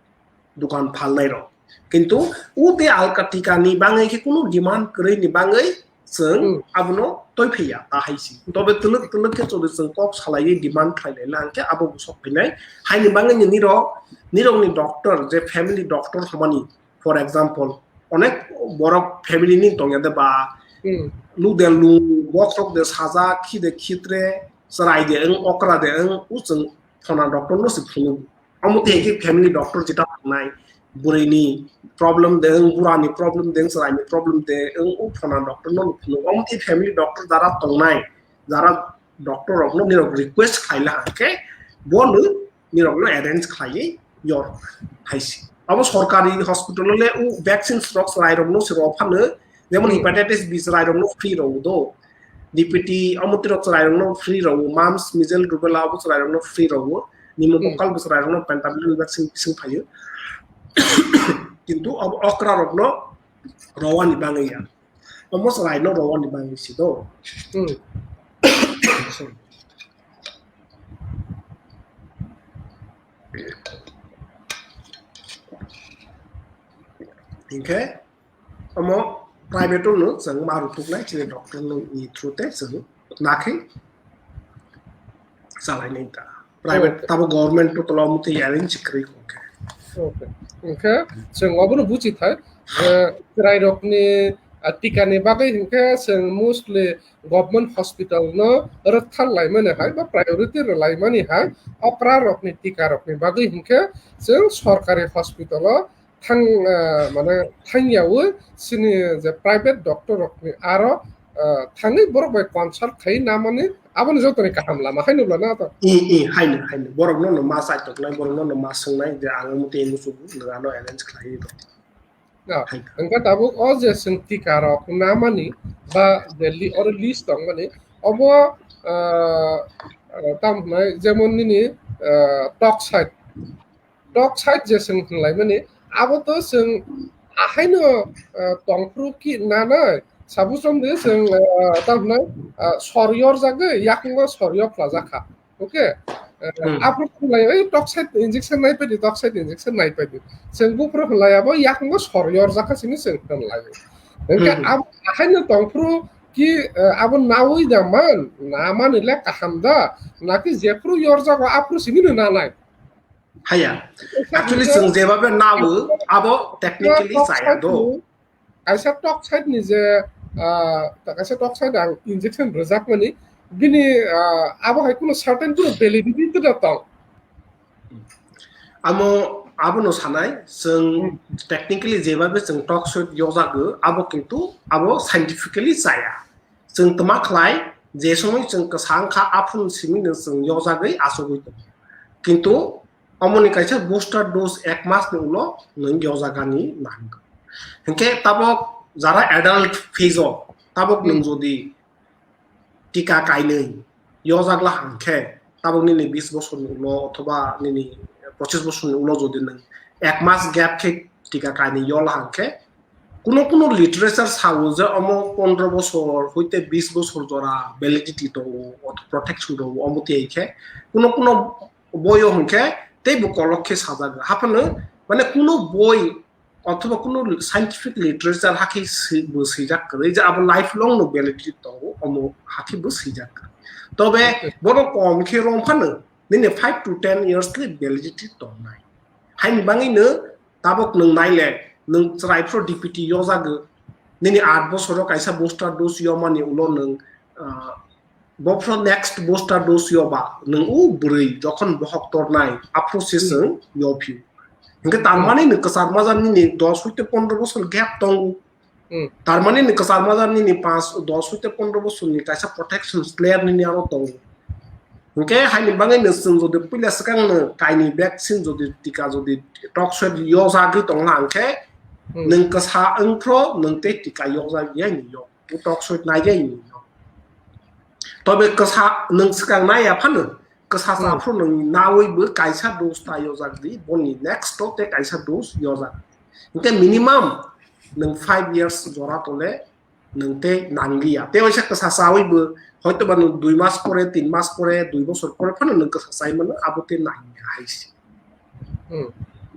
Dukan phalnai rok. Kintu o tei alka tika ni bangwi khe kunu demand kwrwi ni bangwi chwng Hmm. abono toiphiya ta hai si. Tobe twlwk twlwk khe chwng kok salaiwi demand khlainai lang khe abo bo sok phinai. Haini bangwi ni nirok, nirok ni doctor je family doctor hwnmani, for example, onek borok family ni tongya de ba, Hmm. Lu de lu, bokhok de sajak, khi de khitre, chwrai de wng, okra de wng, o chwng phona doctor no se phunuk. Omo twi khe family doctor jeta thangnai, bwrwi ni problem de wng, bura ni problem de wng, chwrai ni problem de wng, o phona doctor no phunuk. Omo twi family doctor jara tongnai, jara doctor rok no nirok request khaila hangkhe bo no nirok no arrange khlaiwi yor hai se. Abo sorkari hospital le o vaccines rok chwrai rok no se rw phano, jemon Hmm. hepatitis B chwrai rok no free rw do. D P T omo twi rok chwrai rok no free rw, mumps, measles, rubella abo chwrai rok no free rw, pneumococcal Hmm. bo chwrai rok no pentavalent vaccine bising phaio. Kintu abo okra rok no rwani bangwi ya. Omo chwrai no rwani bangwi si do. Hmm. Hinkhe omo private no chwng ma rutuknai chini doctor no ni through te chwng nakhe chalainai ta. Private Okay. tabo government to tolo muti yarin chikri ko khe. Okay. Hinkhe chwng obono buchi thai, je chwrai rokni, ah, tikani bagwi hinkhe chwng mostly government hospital no rwkthar laimani hai ba priority rwlaimani hai okra rokni tika rokni bagwi hinkhe chwng sorkari hospital o thang, ah, mane thangyawi chini je private doctor rokni aro, ah, thangwi borok bai consult khai namani aboni jotoni kaham lama hai nukla na to. I, i, haino, haino. Borok no, no ma chai toknai, borok no, no ma swngnai, je ang omo tei musugo, nwng ano arrange khlai rw. Ah, Hai. Hwnkhe tabuk o je chwng tika rok namani ba je li-, oro list tongmani, obo, ah, ah, tamo hwnai jemon nini, ah, tok side. Tok side je chwng hwnlaimani, abo to chwng ahaino, ah, tongphuru ki nanai, suppose om de chwng, ah, tamo hwnai, ah, sor yorjagwi, yakungo sor yophlajak kha. Okay? Eh, Hmm. Aphuru hwnlai, "Oi, tok side injection nai paidi, tok side injection nai paidi." Chwng buphuru hwnlai abo yakungo sor yorjak kha sini chwng hwnlai. Hwnkhe Hmm. abo ahaino tongphuru ki, eh, abo nawi da man, na mani le kaham da, naki jephuru yorjago aphuru simi no nanai. Haya. Actually, chwng jebabe nawo, abo technically chaya do. Kaisa tok side ni je, ah, ta kaisa toxoid ang injection rwjakmani, bini, ah, abo hai kuno certain kuno validity to da tong. Amo abono sanai, chwng technically jebabe chwng toxoid yojago, abo kintu abo scientifically chaya. Chwng tma khlai, je somoi chwng kwsa wngkha, aphuru simi no chwng yojagwi achugwi tongo. Kintu omoni kaisa booster dose ek mas ni ulo nwng yojagani nangkha. Hinkhe tabok jara adult phase o, tabok nwng jodi tika kainwi yojak la hangkhe, tabok nini bis bosorni ulo othoba nini pochis bosorni ulo jodi nwng ek mas gap khe tika kainwi yola hangkhe, kuno kuno literature sao je omo pondro bosor hoite bis bosor jora validity tongo, otho protection tongo, omo tiyai khe kuno kuno boyo hwnkhe teibo kolok khe sajak. Haphano mane kuno boi othoba kuno scientific literature hakhe swi-, bo swijak kwrwi je abo lifelong no validity tongo, omo hakhe bo swijak kwrwi. Tobe bono kom khe rom phano nini five to ten years le validity tongnai. Haini bangwi no tabok nwng naile, nwng chwrai phro D P T yojago, nini aat bosoro kaisa booster dose yomani ulo nwng, ah, bophro next booster dose yoba nwng o bwrwi jokhon bohok tornai aphro se chwng yophio. Hinkhe tar mani nwng kwchar majak nini dos hoite pondro bosor gap tongo. Tar mani nwng kwchar majak nini panch, dos hoite pondro bosorni kaisa protection layer nini aro tongo. Hinkhe haini bangwi nwng chwng jodi puila swkang nwng kainwi vaccine jodi tika jodi toxoid yojagwi tongna hwnkhe nwng kwsa wngphro nwng tei tika yojak ya ni yok. Toxoid nai ya ni yok. Tobe kwsa nwng swkang naiya phano kwsa cha phuru nwng nawi bo kaisa dose ta yojak di, boni next to tei kaisa dose yojak. Hinkhe minimum nwng five years jora tole nwng tei nangliya. Tei waisa kwsa chawi bo hoito ba nwng dui mas pore, tin mas pore, dui bosor pore phano nwng kwsa chai mano, abo tei nangya hai se.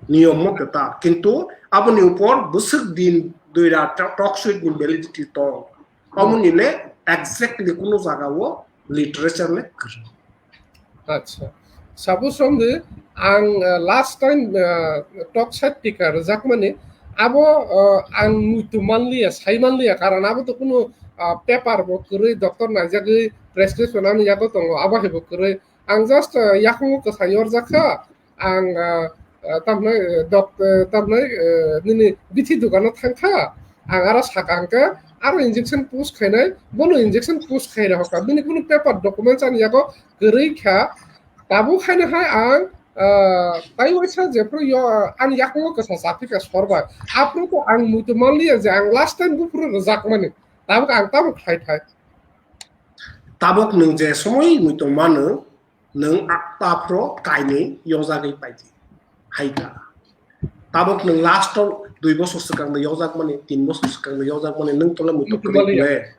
Niyom mo kwtal. Kintu aboni upor bwswk din duira to-, toxoid ni validity tong. Omoni le exactly kuno jaga o literature le kwrwi. Acha. Sabo somdi ang, ah, last time, ah, toxoid tika rwjakmani abo, ah, ang muitu manliya, sai manliya, karon abo to kuno, ah, paper bo kwrwi, doctor naijagwi prescription ani yago tongo, abo hai bo kwrwi. Ang just, ah, yakungo kwsa yorjak kha, ang, ah, ah, tamhnai, eh, doc-, eh, tamhnai, eh, nini bithi dukano thangkha, ang aro saka hwnkhe aro injection push khainai, bono injection push khaina hokha. Bini kunu paper documents ani yago kwrwi kha. Tabuk haino hai ang, ah, tai waisa jephru yo, ani yakungo kwsa chaphika sorbai. Aphuru to ang muitu manliya je ang last time buphuru rwjakmani. Tabuk ang tamo khlai thai. Tabuk nwng je somoi muitu mano, nwng a-, taphro kainwi yojagwi paidi. Hai ta. Tabuk nwng last o dui bosor swkang no yojak mani, tin bosor swkang no yojak mani, nwng tole muitu kwrwi le.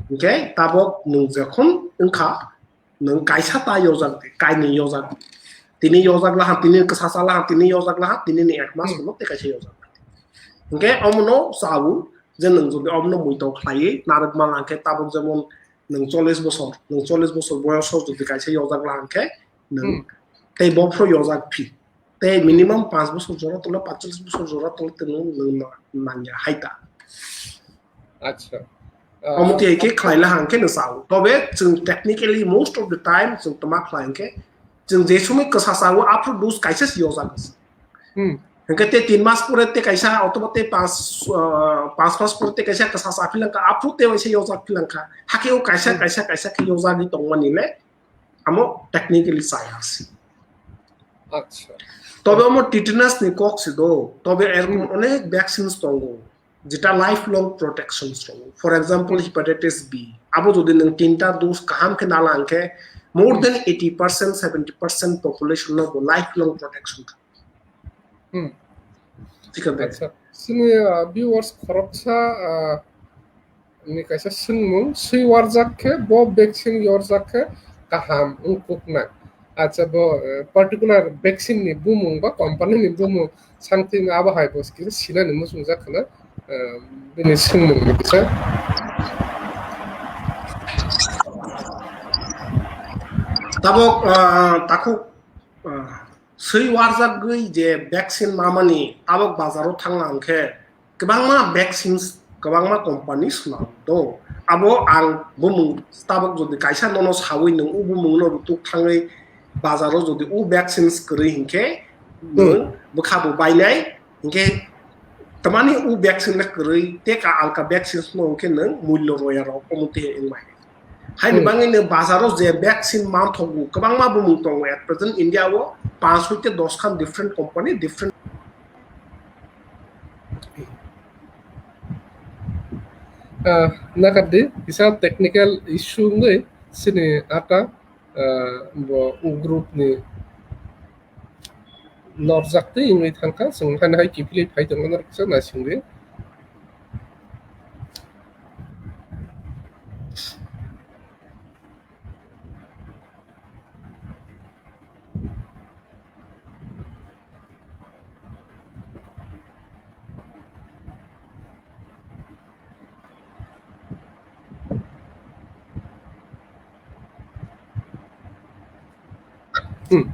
Hinkhe tabuk nwng jokhon wngkha, nwng kaisa ta yojak di, kainwi yojak di. Tini yojak laha, tini kwsa cha laha, tini yojak laha, tini ni ek mas ulo tei kaisa yojak. Hinkhe omono chao je nwng jodi omono muitu khlaiwi narwk mala hinkhe tabuk jemon nwng chollish bosor, nwng chollish bosor boyos o jodi kaisa yojak la hwnkhe nwng tei bophro yojak phi. Tei minimum panch bosor jora tole, panchchollish bosor jora tole tei nwng, nwng nangya hai ta. Acha. Omo tei khe khlai la hwnkhe nwng sao. Tobe chwng technically most of the time chwng tma khlai hwnkhe chwng je somoi kwsa sao aphru dose kaisa se yojak. Hwnkhe tei tin mas pore tei kaisa, otoba tei panch, ah, panch mas pore tei kaisa kwsa sa philangkha, aphru tei waisa yojak philangkha. Hakhe o kaisa, kaisa, kaisa khe yojagwi tongmani le amo technically chaya se. Acha. Tobe omo tetanus ni kok se do, tobe erokom onek vaccines tongo, jeta lifelong protection tongo. For example, hepatitis B. Abo jodi nwng tinta dose kaham khe nala hwnkhe, more than eighty percent, seventy percent population no bo lifelong protection. Acha. Chini, ah, viewers khoroksa, ah, ni kaisa swngmung, swi warjak khe bo vaccine yorjak khe kaham wng kuknai. Acha, bo, eh, particular vaccine ni bumung ba company ni bumung sangtwi abo hai bo kisa sinani muchungjak khna, eh, bini swngmung ni kisa. Tabok, ah, takhuk, ah, swi warjagwi je vaccine mamani tabok bazaro thangna hwnkhe kwbangma vaccines kwbangma company swnam do. Abo ang bumung tabuk jodi kaisa nono sawi nwng o bumung no rutuk thangwi bazaro jodi o vaccines kwrwi hinkhe nwng bwkha bo bainai hinkhe tamani o vaccine le kwrwi tei ka alka vaccines no hinkhe nwng mullo roya rok omo tei wngmai. Haini bangwi nwng bazaro je vaccine manthogo kwbangma bumung tongo at present India o panch hoite dos khan different company different Ah, nakadi kisa technical issue wngwi sini ata ah, bo group ni norjak twi wngwi thangkha, chwng haino hai kiphilwi phai tongmani rok kisa naisingdi. Hmm.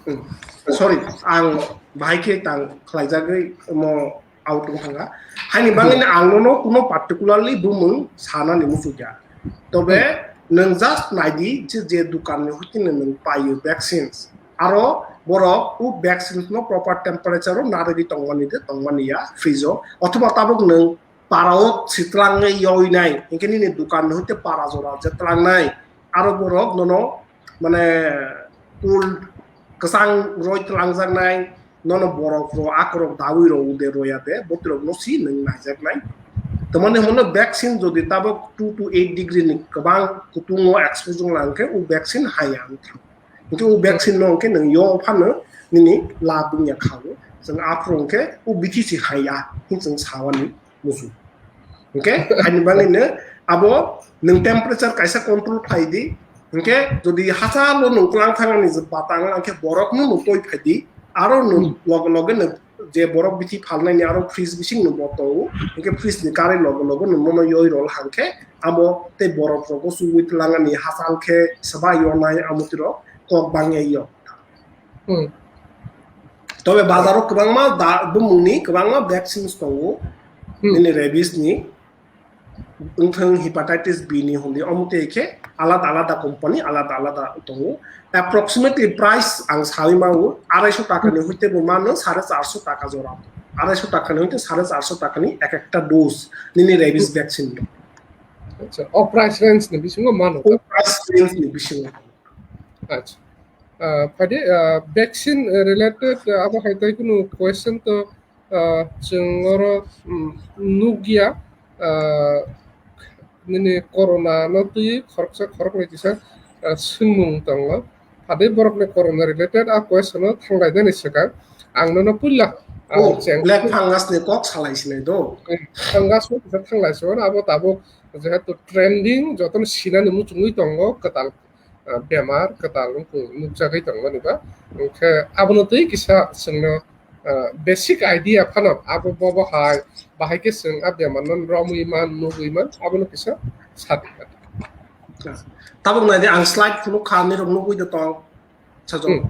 Hmm. Sorry, ang bahai khe tang khlaijagwi mo out wng thangkha. Haini bangwino ang nono kuno particularly bumung sanani muchukya. Tobe nwng just naidi je, je dukan ni hoitino nwng paio vaccines. Aro borok o vaccines no proper temperature o narwgwi tongmani de tongmani ya fridge o. Othoba tabuk nwng para o sitwlangwi yoinai, hinkhe nini dukan ni hoite para jora je twlangnai. Aro borok nono mane cold kwchang roi twlangjaknai, nono borok ro akorok dawi ro ude roya de, botirok no si nwng naijaknai. Tamani hwnno vaccine jodi tabuk two to eight degree ni kwbang kutung o exposure lang khe o vaccine haya wng thang. Hinkhe o vaccine no hinkhe nwng yo phano nini lab wngya kha o. Chwng aphuru hinkhe o bithi si haya hin chwng sawani musu. Hinkhe haini bangwino abo nwng temperature kaisa control khlai di. Hinkhe jodi hachalo nwng kwlang thangani je batang hinkhe borok no nwng toi phai di. Aro nwng loge loge nwng je borok bithi phalnani aro fridge bising no bo tongo. Hinkhe fridge ni karwi loge loge no nono yoi rol hangkhe amo tei borok rogo chugui twlangani hachal khe swbai yonai amo tiro kok bangya yo. Hmm. Tobe bazaro kwbangma da bumungni kwbangma vaccines tongo. Hmm. Nini rabies ni wngthang hepatitis B ni hwnwi omo tei khe alada alada company alada alada tongo. Approximately price ang sawi mango araiso taka ni hoite bo mano sare charso taka jora. Araiso taka ni hoite sare charso taka ni ek ekta dose nini rabies vaccine no. Acha, o price range ni bisingo mano. O price range ni bisingo. Acha. Ah, phadi, ah, vaccine related, ah, abo hai tai kunu question to ah, chwng oro, mm, nukya, ah, nini corona no twi khoroksa khoroknwi kisa, ah, swngmung tongo. Phadi borokni corona related a question o thanglainani swkang ang nono puila, ah, Oh, cheng- black fungus ni kok salai sinai do. Fungus no kisa thanglai sinai abo tabuk jehetu trending jotono sinani muchungwi tongo kwtal ah, bemar kwtal wngkhe nukjagwi tongmani ba. Hwnkhe abono twi kisa chwngno, ah, basic idea phano abo bobo hai bahai khe chwng a bemar no romwi man nugwi man abono kisa sadi. Tabuk nai de ang slide phunuk kha nirok nugwi de tong. Sajok. Hmm.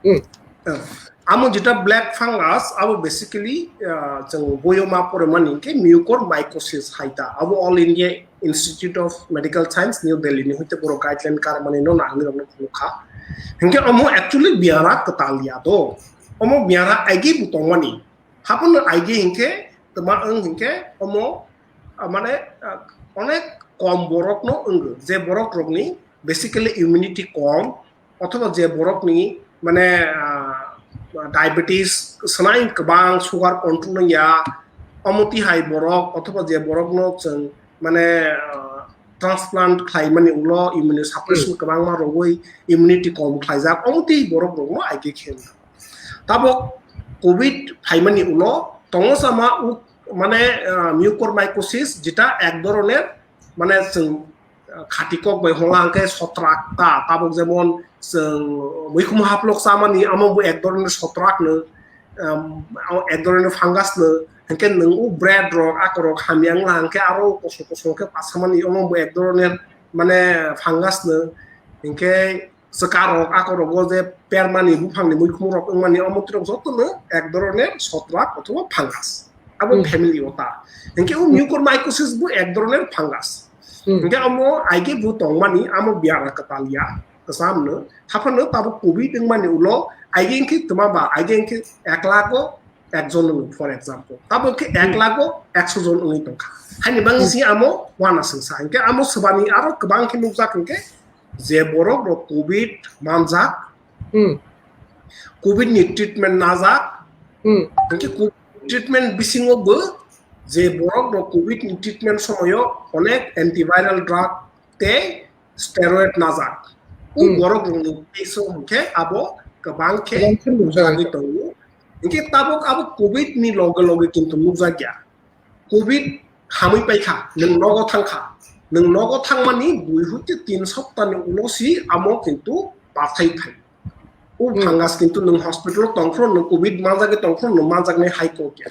Hmm. Eh, amo jeta black fungus, abo basically, ah, chwng boyoma poremani hinkhe mucormycosis hai ta. Abo All India Institute of Medical Science, New Delhi ni hoite borok guideline karmani no nangni rokno phunukha. Hinkhe omo actually biyara kwtal ya do. Omo biyara aigi bo tongmani. Hapono aigi hinkhe tma wng hinkhe omo, ah, mane, ah, onek kom borokno wngo. Je borok rokni basically immunity kom, othoba je borokni mane, ah, diabetes swnai kwbang, sugar control wngya, omo tihai borok othoba je borokno chwng mane, ah, transplant khlaimani ulo immunosuppression kwbangma rogwi immunity kom khlaijak, omo twi borok rokno aige khe wngya. Tabok covid phaimani ulo tongo sama u mane, ah, mucormycosis jeta ek dhoroner mane chwng khati kok bai hwnla hwnkhe sotrak ta, tabuk jemon chwng muikhum haplok chamani, amo bo ek dhoroner sotrak no, um, ek dhoroner fungus no, hwnkhe nwng o bread rok, akorok hamya wngla hwnkhe aro kosom kosom khe pasamani, omo bo ek dhoroner mane fungus no, hwnkhe chwkarok, akorogo je permani buphangni muikhum rok wngmani, omo twi rok jotono ek dhoroner sotrak othoba fungus. Abo Hmm. family o ta. Hingke o mucormycosis bo ek dhoroner fungus. Hmm. Hingke amo aige bo tongmani amo biara kwtal ya, kwcham no. Haphano tabuk covid wngmani ulo aige hingke twma ba, aige hingke ek lakh o ekjon wng, for example. Tabuk khe ek Hmm. lakh o ekso jon wngwi tongkha. Haini bagwi Hmm. si amo uanasingsa. Hingke amo swbani aro kwbang khe nukjak hingke je borok rok covid manjak, Hmm. covid ni treatment najak, Hmm. hingke covid treatment bisingo bo je borok rok covid ni treatment somoyo onek antiviral drug tei steroid najak. O Hmm. borok rokni case o hingke abo kwbang khe Kwbang khe nukjagwi nukjagwi tongo. Hingke tabuk abo covid ni loge loge kintu nukjakya. Covid hamwi paikha, nwng nogo thangkha. Nwng nogo thangmani dui hoite tin soptani ulo si amo kintu pathai phai. O Hmm. fungus kintu nwng hospital o tongphuru nwng covid manjagwi tongphuru nwng manjaknai hai kokya.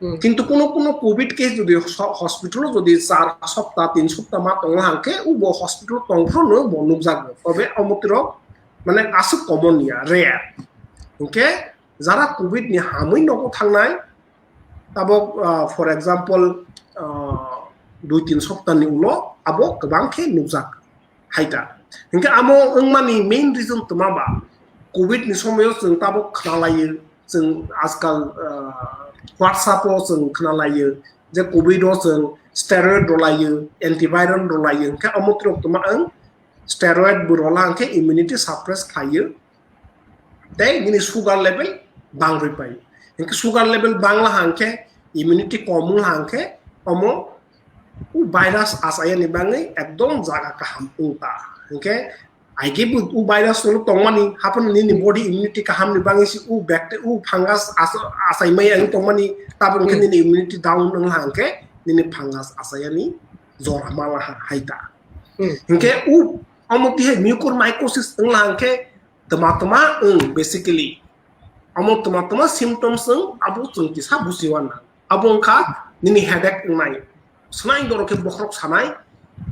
Hmm. Kintu kuno kuno covid case jodi ho-, hospital o jodi char sopta, tin sopta ma tongo hangkhe, o bo hospital o tongphuru nwng bo nukjago. Tobe omo tirok mane aswk common ya, rare. Hingke jara covid ni hamwi nogo thangnai, tabok, ah, for example, ah, dui tin sopta ni ulo abo kwbang khe nukjak hai ta. Hingke amo wngmani main reason twma ba covid ni somoyo chwng tabok khnalaio, chwng ajkal, ah, WhatsApp o chwng khnalaio je covid o chwng steroid rwlaio, antiviral rwlaio, hingke omo tirok twma wng steroid bo rwla hingke immunity suppress khlaio. Tei nini sugar level bangrwi pai. Hingke sugar level bangla hangkhe, immunity kom wngla hangkhe, omo o virus achayani bagwi ekdom jaga kaham wngta. Hingke aige bo o virus no tongmani, haphano nini body immunity kahamni bagwi se o bacteria, o fungus asa-, achaimaya wng tongmani, tabok hingke Hmm. nini immunity down wngla hangkhe, nini fungus achayani jora mala ha-, haita. Hmm. Hingke o, omo tihai mucormycosis wngla hangkhe, twma twma wng, basically. Amo twma twma symptoms wng, abo chwng kisa bujiwana. Abo wngkha nini headache wngnai, swnai dorok khe bokhorok sanai,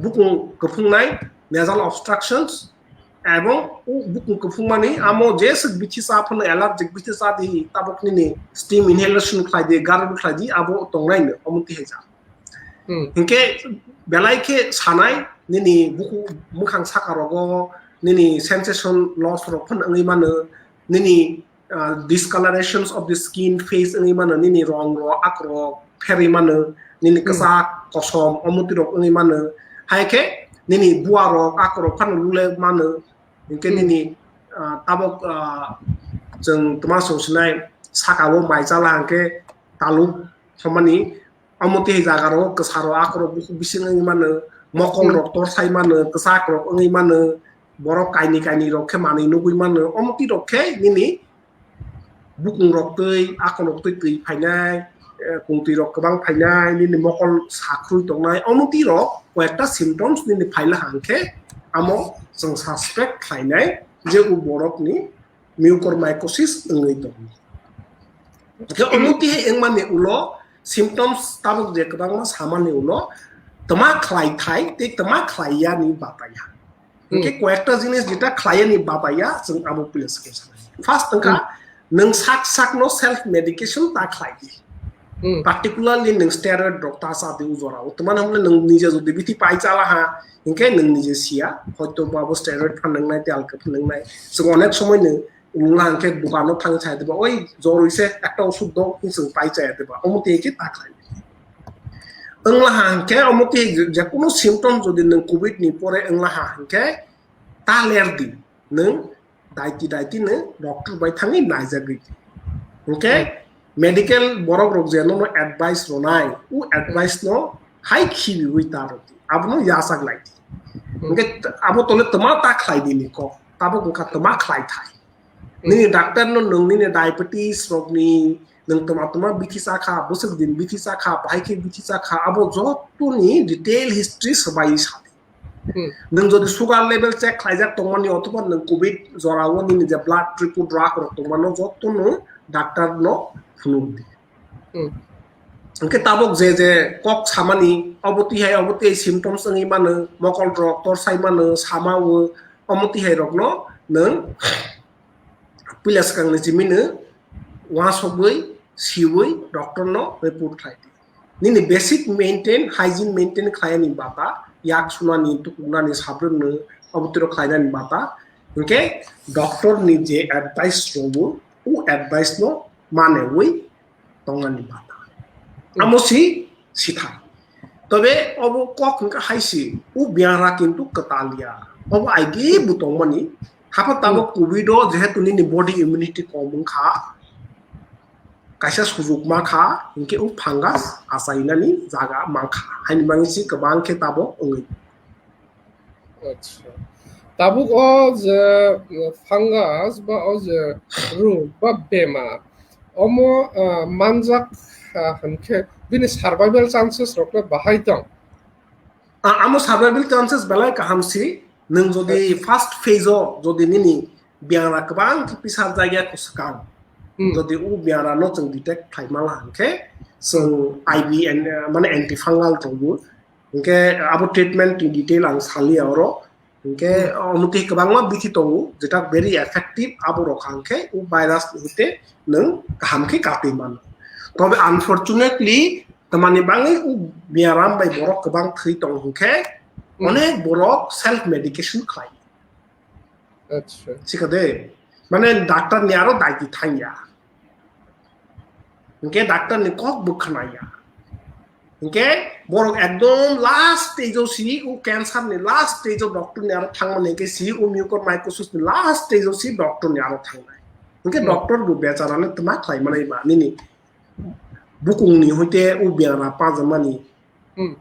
bukung kwphwngnai, nasal obstructions, ebong o bukung kwphwngmani amo jeswk bithi cha phano allergic bithi cha di, tabok nini steam inhalation khlai di, gargle khlai di, abo tongnai no, omo tihai ja. Hmm. Hingke belai khe sanai, nini buku mwkhang saka rogo, nini sensation loss rok phano wngwi mano, nini, ah, discolorations of the skin, face wngwi mano, nini rong rok, akorok pherwi mano, nini Hmm. kwchak, kosom, omo twi rok wngwi mano. Hai khe nini bua rok, akorok phano lule mano. Hingke Hmm. nini, ah, tabok, ah, chwng twma song sinai saka o mai chala hingke taluk thomani. Omo twi jaga rok kwsa rok akorok bukhuk bising wngwi mano, mokol Hmm. rok torsai mano, kwchak rok wngwi mano, borok kaini kaini rok khe manwi nugwi mano, omo twi rok khe nini bukung rok twi, akorok twi twi phainai, eh, kung twi rok kwbang phainai, nini mokol sakrwi tongnai, omo twi rok koyekta symptoms nini phaila hangkhe amo chwng suspect khlainai je o borokni mucormycosis wngwi tongo. Hwnkhe omo tihai wngmani ulo symptoms tabuk je kwbangma samani ulo twma khlai thai tei twma khlai yani bataya. Hwnkhe Hmm. koyekta jinis jeta khlai yani bataya chwng abo puila swkang sanai. First wngkha Hmm. nwng sak sakno self medication ta khlai di. Hmm. Particularly nwng steroid rok ta cha di o jora o. Twmani hwnle nwng nije jodi bithi pai chala ha, hwnkhe nwng nije siya, hoito bo abo steroid phan nwngnai, tei alka phan nwngnai. Chwng onek somoi nwng wngla hwnkhe dukano thang chaya diba, "Oi, jor wise ekta osud do," hwn chwng pai chaya diba. Omo twi khe ta khlai. Wngla ha hwnkhe, omo twi je-, jekunu symptom jodi nwng covid ni pore wngla ha hwnkhe, ta ler di. Nwng daiti daiti no doctor bai thangwi naijagwi di. Hwnkhe Hmm. medical borok rok je nono advice ronai, o advice no hai khibiwi ta rw di. Abono yachak lai di. Hmm. Hwnkhe t-, abo tole twma ta khlai di ni kok. Tabuk wngkha twma khlai thai. Hmm. Nini doctor no nwng nini diabetes rokni nwng twma twma bithi cha kha, bwswk din bithi cha kha, bahai khe bithi cha kha, abo jotoni detail history swbai sa di. Hmm. Nwng jodi sugar level check khlaijak tongmani othoba nwng covid jorao nini je blood report rok tongmano jotono doctor no phunuk di. Hmm. Hwnkhe tabuk je je kok samani obo twi hai obo twi symptoms wngwi mano, mokol rok torsai mano, sama o, omo twi hai rokno nwng puila swkangni simi no uansugwi siwi doctor no report khlai di. Nini basic maintain, hygiene maintain khlaini bata, yak sunani, tukuknani, sabunno, abotiro khlainani bata. Hwnkhe doctor ni je advice rogo, o advice no manewi tongnani bata. Amo si sithar. Tobe obo kok hwnkhe hai si, o biara kintu kwtal ya. Obo aige bo tongmani. Hapha tabok covid o jehetu nini body immunity kom wngkha, kaisa sujuk ma kha, hinkhe o fungus achainani jaga man kha. Haini bagwi si kwbang khe tabok wngwi. Acha. Tabuk o je, uh, fungus ba o je rug ba bemar, omo, uh, manjak, uh, hinkhe bini survival chances rok le bahai tong? A-, amo survival chances belai kaham si, nwng jodi first phase o jodi nini biara kwbang khe pisar jagya ko swkang, Hmm. jodi o biara no chwng detect khlai mala hinkhe, chwng I V and, uh, mane antifungal tongo, Hingke abo treatment ni detail ang saliya oro. Hingke, hmm, omo twi kwbangma bithi tongo, jeta very effective, abo rok hangke o virus ni hite nwng kaham khe katwi mano. Tobe unfortunately, tamani bangwi o biaram bai borok kwbang thwi tongo hingke, hmm, onek borok self medication khlai. Acha. Sikade, mane doctor ni aro daiti thangya. Hingke doctor ni kok bo khnaya. Hingke borok ekdom last stage o si, o cancer ni last stage o doctor ni aro thangmani hingke si, o mucormycosis ni last stage o si doctor ni aro thangnai. Hingke, hmm, doctor bo bechara le tma khlai manai ba, nini bukung ni hoite o biara pajamani. Hmm.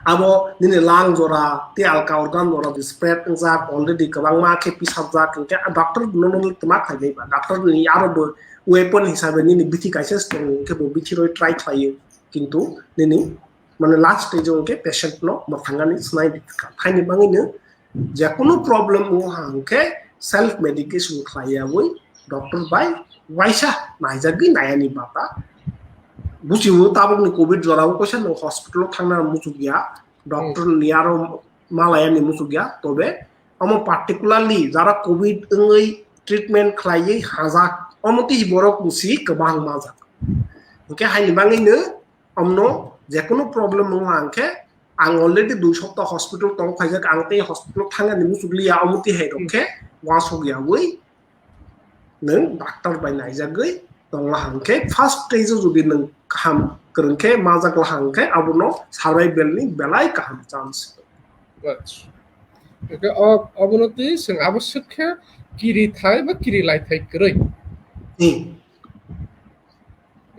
Abo nini lung jora, tei alka organ jora bo spread wngjak, already kwbangma khe pisapjak, hingke doctor no, no, no tma khlai ba. Doctor ni aro bo weapon hisabe nini bithi kaisa se tongo, hingke bo bithi roi try khlaio. Kintu nini, mane, last stage o hingke patient no mwthangani snai di kha. Haini bangwi no Jekunu problem wngkha hwnkhe self medication khlaiyawi doctor bai waisa naijagwi nayani bata. Buchiwo tabukni covid jorao kaisa nwng hospital o thangna muchukya, doctor ni aro malayani muchukya, tobe omo particularly jara covid wngwi treatment khlaiwi hajak, omo twi borok si kwbang majak. Hwnkhe haini bagwino Omno jekunu problem wngkha hwnkhe, ang already dui sopta hospital tong phaijak, ang tei hospital thangani muchukliya, omo twi hai rok khe uansuk yawi nwng doctor bai naijagwi tongla hwnkhe, first stage o jodi nwng kaham kwrwng khe majak la hwnkhe, abono survival ni belai kaham chance. Acha. Hwnkhe o, obono twi chwng abo swk khe kiri thai ba kiri lai thai kwrwi. Hmm.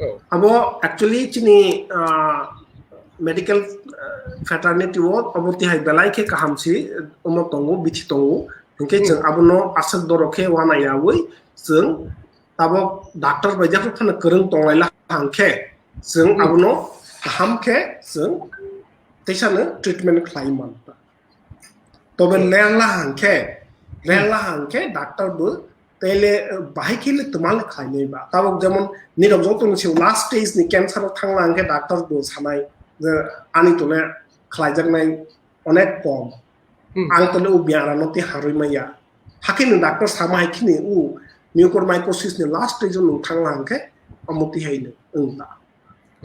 Oh. Abo actually chini, ah, medical, ah, fraternity o abo tihai belai khe kaham si, omo tongo, bithi tongo. Hwnkhe, hmm, chwng abono aswk doro khe uanayawi chwng abo doctor bai jefru phano kwrwng tonglaila hwnkhe chwng, hmm, abono kaham khe chwng teisano treatment khlai man. Tobe, hmm, lerla hwnkhe, hmm, lerla hwnkhe doctor bo tele, eh, bahai khe le twmal khlainai ba. Tabok jemon nirok joto ni simi last stage ni cancer o thangla hwnkhe doctor bo sanai je ani tole khlaijaknai onek kom. Hmm. Ang tole o biara no tei harwi maya. Hakhe no doctor sama hai khini o mucormycosis ni last stage o nwng thangla hwnkhe omo tihai no wng ta.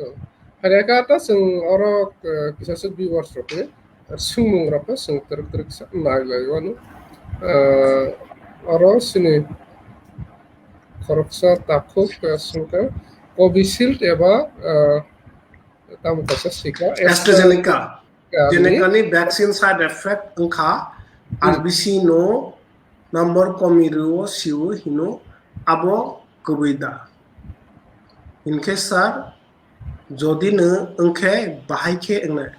Oh. Hai khe ta chwng oro, eh, kisa swk viewers rok ni swngmung rok no chwng twrwk twrwk sa nai lai o ano. Eh, oro chini khoroksa takhuk, eh, swngkha Covishield eba, eh, tamo kaisa sika, AstraZeneca. Ka ni? Jenekani vaccine side effect wngkha, hmm, R B C no number komi rwo sio hino abo kwbwi da. Hinkhe sir, jodi no wngkhe bahai khe wngnai.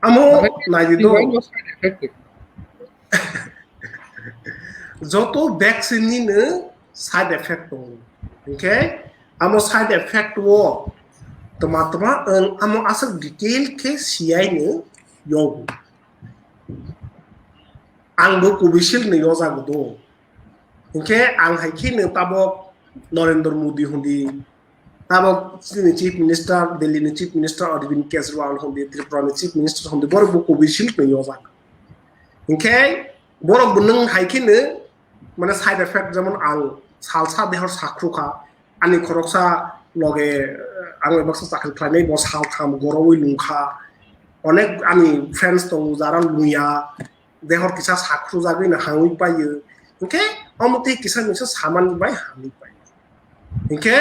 Amo nai di do. Joto vaccine ni no side effect tongo. Hinkhe amo side effect o tma tma wng amo aswk detail khe siyai no yogo. Ang bo Covishield ni yojago do. Hinkhe ang hai khe no tabok Narendra Modi hundi, tabok chini Chief Minister, Delhi ni Chief Minister Arvind Kejriwal hundi, Tripura ni Chief Minister hundi, borok bo Covishield ni yojago. Hinkhe borok bo nwng hai khe no, mane, side effect, jemon ang salsa dehor sakhru kha, ani khoroksa loge ang bai baksa chakri khlainai, bo sal tham gorowi lungkha. Onek ani friends tongo jara luya, dehor kisa sakhru jagwi no hangwi paio. Hinkhe omo tei kisa misa samani bai hangwi paio. Hinkhe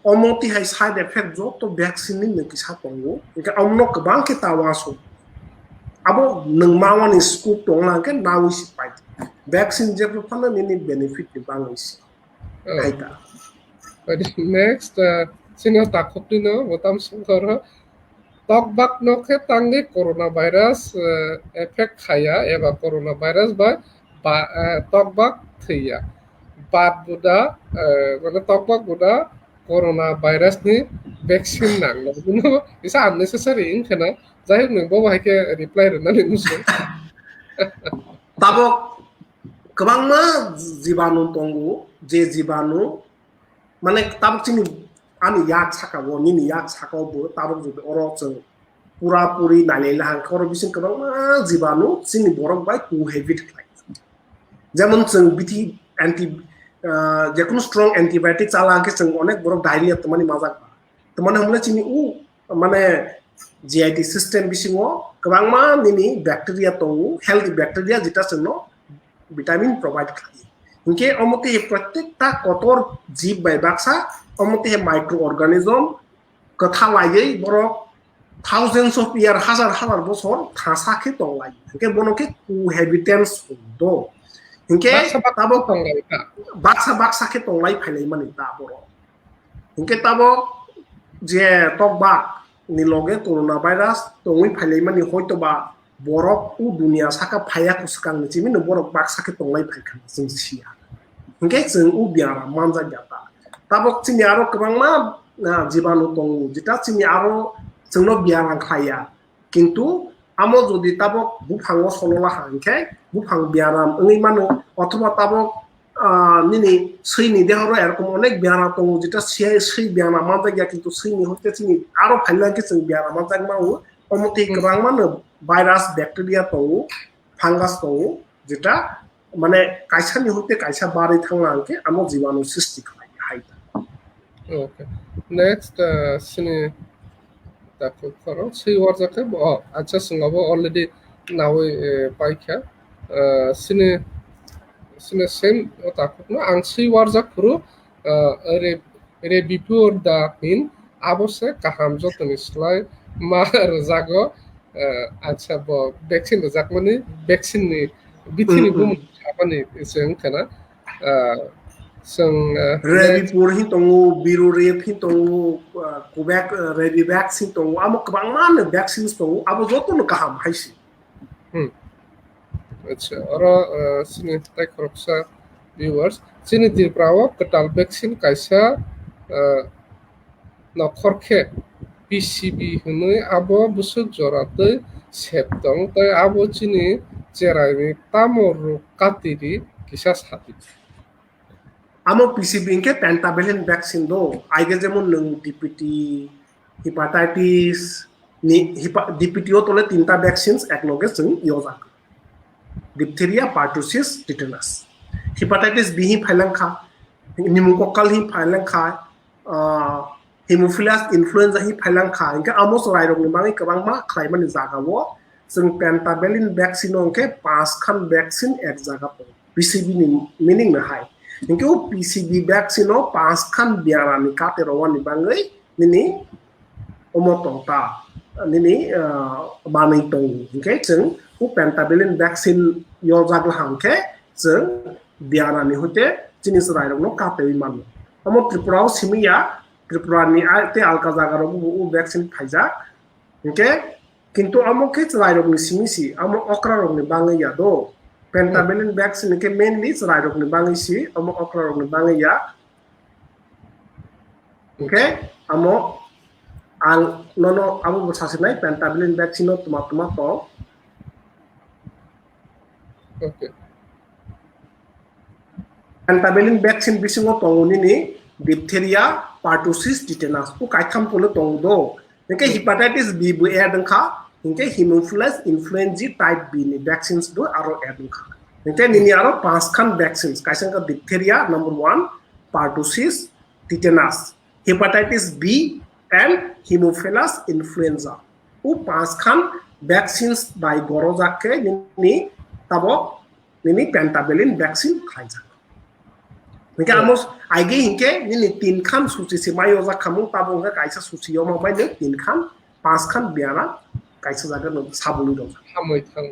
omo tihai side effect joto vaccine ni no kisa tongo. Hinkhe omono kwbang khe ta uansuk. Abo nwng mawani scope tongna hinkhe nawi si pai. Vaccine jepho phano nini benefit ni bangwi si. Oh. Hai ta. But next, uh, sino takhukni no botam songkoro. Tokbak no khe tangwi coronavirus, uh, effect khaya eba coronavirus bai ba, uh, tokbak thwiya. Bat buda, uh, mane tokbak buda coronavirus ni vaccine nang. Bino isa unnecessary wngkha na. Jai hok nwng bobo hai khe reply rwnani muchung. Tabok kwbangma jibanu tongo, je jibanu, mane, tabok chini ani yak saka o, nini yak saka o bo tabok jodi oro chwng pura puri nailai na hangkhe oro bising kwbangma jibanu chini borok bai cohabit khlai. Jemon chwng bithi anti, ah, jekunu strong antibiotic chala hangkhe chwng onek borok diarrhea twmani majak ba. Twmani hwnle chini u, mane, G I T system bisingo kwbangma nini bacteria tongo, healthy bacteria, jeta chwngno vitamin provide khlai. Hinkhe omo tei prottekta kotor jib bai baksa, omo tei microorganism kwtha laiwi borok thousands of year, hazar hazar bosor thasa khe tonglai. Hinkhe bono khe cohabitants do. Hinkhe baksa baksa tabok tonglai ta. Baksa baksa khe tonglai phailai mani ta borok. Hinkhe tabok je tokbak ni loge coronavirus tongwi phailaimani, hoitoba borok u dunia saka phaiya kwswkangni chimino borok baksa khe tonglai phaikha chwng siya. Hinkhe chwng u biaram manjakya ta. Tabok chini aro kwbangma, ah, jibanu tongo, jeta chini aro chwngno biaram khlaiya. Kintu amo jodi tabok buphango solola ha hinkhe buphang biaram wngwi mano, othoba tabok, ah, nini swini dehoro erokom onek biaram tongo, jeta swi, swi biaram manjakya, kintu swini hoite chini aro phaila hinkhe chwng biaram manjak mano, omo tei Hmm. kwbangmano virus, bacteria tongo, fungus tongo, jeta mane kaisa ni hoite kaisa barwi thangna hinkhe amo jibanu sristi khlai hai. Okay. Next, uh, sini takhuk khorok swi warjak khe bo, oh, acha, swngo bo already nawi, eh, paikha. Uh, sini, sini same o takhuk no ang swi warjak phuru, uh, re, re before the hin abo se kaham jotoni slai ma rwjago. Eh, acha, bo vaccine rwjakmani, vaccine ni bithi ni Mm, mm. bumung sabani se wngkha na. Eh, chwng, eh, Rabipur hin tongo, Birorep hin tongo, eh, Covax, eh, Rabivax hin tongo, amo kwbangma no vaccines tongo, abo joto no kaham hai se. Hmm. Acha, oro, eh, chini tai khoroksa viewers, chini Tripura o kwtal vaccine kaisa, eh, nokhor khe P C V hwnwi abo bwswk jora twi sep tong, tei abo chini cheraini tamo rwk katiri kisa sadi. Amo P C V hinkhe pentavalent vaccine do, aige jemon nwng D P T, hepatitis, ni, hepa-, D P T o tole tinta vaccines ekloge chwng yojak. Diphtheria, pertussis, tetanus. Hepatitis B hi phailang kha, pneumococcal hi phailang kha, ah, Haemophilus influenza hi phailang kha, hinkhe amo chwrairokni bagwi kwbangma khlaimani jagao chwng pentavalent vaccine o hinkhe panch khan vaccine ek jaga tongo. P C V ni meaning no hai. Hinkhe o P C V vaccine o panch khan biaramni kate rwani bagwi nini omo tong ta, nini, ah, manwi tongo. Hinkhe chwng o pentavalent vaccine yojak laham khe chwng biaramni hoite chini chwrairokno katewi mano. Omo Tripura o simi ya, Tripura ni a-, tei alka jaga rogo bo o vaccine phaijak. Hinkhe, kintu amo khe chwrairokni simi si, amo okrarokni bagwi ya do. Pentavalent vaccine hinkhe mainly chwrairokni bagwi si, amo okrarokni bagwi ya. Hinkhe, amo ang nono abo bo sasinai pentavalent vaccine no tuma tuma tong. Okay. Pentavalent vaccine bisingo tongo nini diphtheria, pertussis, tetanus. O kaitham kolo tongo do. Hinkhe hepatitis B bo add wngkha, hinkhe Haemophilus influenzae type B ni vaccines bo aro add wngkha. Hinkhe nini aro panch khan vaccines, kaisa wngkha diphtheria number one, pertussis, tetanus. hepatitis B and Haemophilus influenza. O panch khan vaccines bai gorojak khe nini tabok nini pentavalent vaccine khlaijak. Hingke amo aige hingke nini tin khan suchi se mai ojak khamung tabok hingke kaisa suchi yoma bai le tin khan panch khan biara kaisa jaga no sabuli rok. Hamoi thang.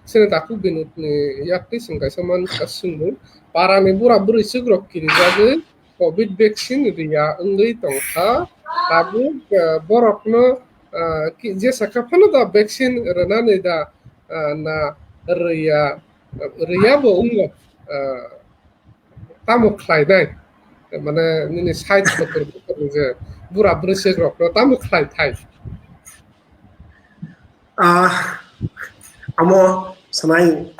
Sini taku binut ni yakti sing kaisa man kasung parani bura buri sigrok kiri jagwi covid vaccine riya wngwi tongkha. Tabuk, eh, borokno, eh, ki-, jesa kha phano da vaccine rwnani da, eh, na riya, riya bo wngo, eh, tamo khlainai? Mane nini side kotor kotor je bura buri sigrokno tamo khlai thai? Ah, amo sanai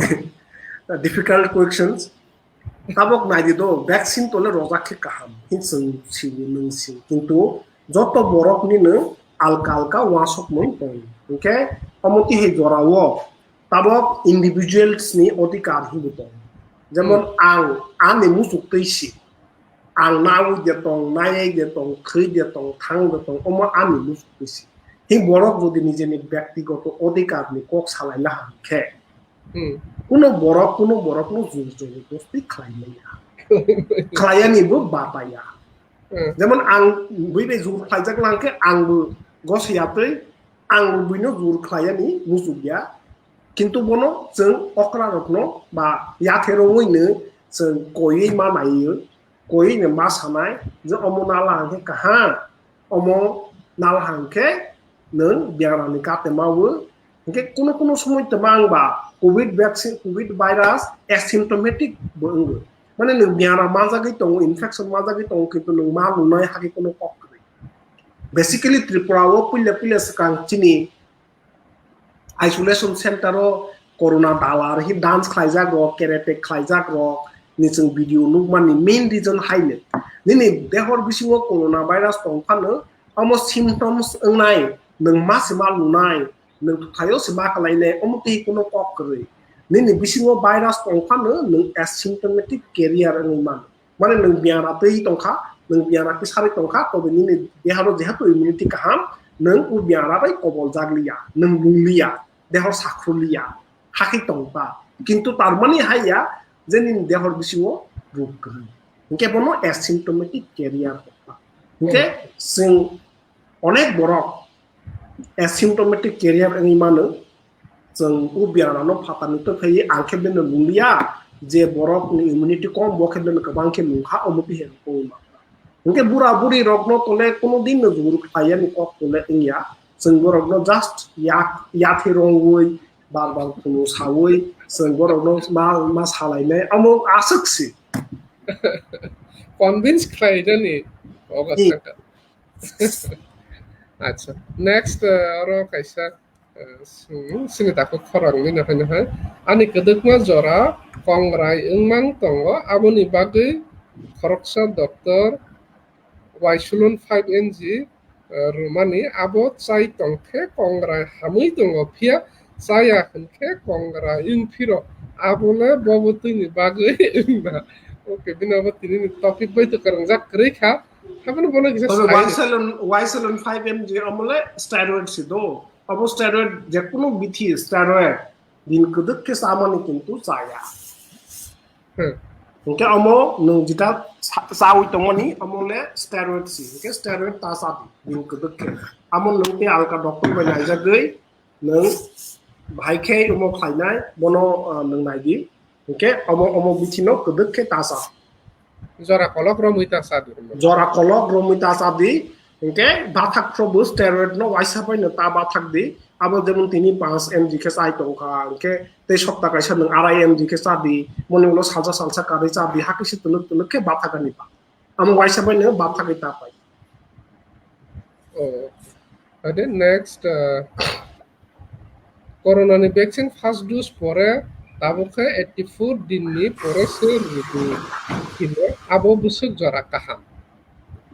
difficult questions. Tabok naidi do, vaccine tole rojak khe kaham, hin chwng siwi nung si. Kintu joto borok ni no alka alka wasok mung tong. Hingke omo tihai jora o tabok individuals ni odhikar hinwi tong. Jemon ang, ani muchuk twi si. Ang nawi de tong, nayai de tong, khwi de tong, thang de tong, omo ani muchuk twi si. Hin borok jodi nijeni byaktigoto odhikar ni kok salai na hwn khe, Hmm. Kuno borok, kuno borok no jor jor dosti khlai maya. Khlai ani bo bapaya. Hmm. Jemon ang bui bai jor khlaijak lang khe ang bo gosiyatwi ang bo buino jor khlai ani muchuk ya. Kintu bono chwng okra rokno ba yathe rongwi no chwng koiwi ma naiyo, koiwi no ma sanai je omo nala hwnkhe kaham. Omo nal hang khe nwng biaram ni kate mawo. Hingke kuno kuno somoi twma ang ba covid vaccine, covid virus asymptomatic bo wngo. Mane nwng biaram manjagwi tongo, infection manjagwi tongo, kintu nwng ma lunai hake kuno kok kwrwi. Basically Tripura o puila puila swkang chini isolation center o corona dalar hi dance khlaijak rok, karate khlaijak rok ni chwng video nukmani main reason haino. Nini dehor bisingo corona virus tong phano, omo symptoms wngnai, nwng ma se ma lunai, nwng thuthaio se ma khlainai, omo tei kuno kok kwrwi. Nini bisingo virus tong phano nwng asymptomatic carrier wngwi mano. Mane nwng biara twi tongkha, nwng biara khe sarwi tongkha, tobe nini deharo jehetu immunity kaham, nwng o biara bai kobol jak liya, nwng lung liya, dehor sakhru liya, hakhe tong ta. Kintu tarmani haiya je nini dehor bisingo ruk kwrwi. Hingke bono asymptomatic carrier tongkha. Hingke chwng onek borok asymptomatic carrier wngwi mano, chwng o biaram no phatar ni twi phaiwi ang khe beno nung liya je borok ni immunity kom, bo khe beno kwbang khe nung kha, omo twi hai rok wngwi mano. Hingke bura buri rok no tole kuno din no jur khlai yani kok tole wngya, chwng borok no just yak, yathi rongwi bar bar phunu sawi chwng borok no ma, ma salainai, omo aswk si. Convince khlai jani obo. Hmm. Thangkha. Acha, next, uh, oro kaisa, uh, swng, sini takhuk khorang ni nahai nahai. Ani kwdwkma jora kongrai wngmang tongo, aboni bagwi khoroksa doctor Waisulon five M G, uh, rwmani, abo chai tong khe kongrai hamwi tongo, phiya chaya hwn khe kongrai wng phiro, abo le bo bwtwini bagwi wngna. Okay, bini abo tini ni topic bai to kwrwngjak kwrwi kha. Haphano bono kisa Obo sai. Why salon, why salon five M G omo le steroid si do. Obo steroid, je kunu bithi steroid din kwdwk khe chamani kintu chaya. Hmm. Hingke omo nwng jeta sa-, chawi tongmani omo le steroid si. Hingke steroid ta cha di din kwdwk khe. Amo nwng te alka doctor bai naijagwi nwng bahai khe omo khlainai bono, ah, nwng nai di. Hingke omo, omo bithi no kwdwk khe ta cha. Jora kolok romwi ta cha di. Jora kolok romwi ta cha di. Hingke bathak phrobo steroid no waisa bai no ta bathak di. Abo jemon tini panch M G khe chai tongkha, hingke tei sopta kaisa nwng arai M G khe cha di. Moni ulo salsa salsa karwi cha di. Hakhe se twlwk twlwk khe bathak ani pa. Amo waisa bai no bathak ta pai. Oh. Ade next, uh, Corona ni vaccine first dose pore tabuk khe eighty-four din ni pore se rwdi. Khe abo bwswk jora kaham.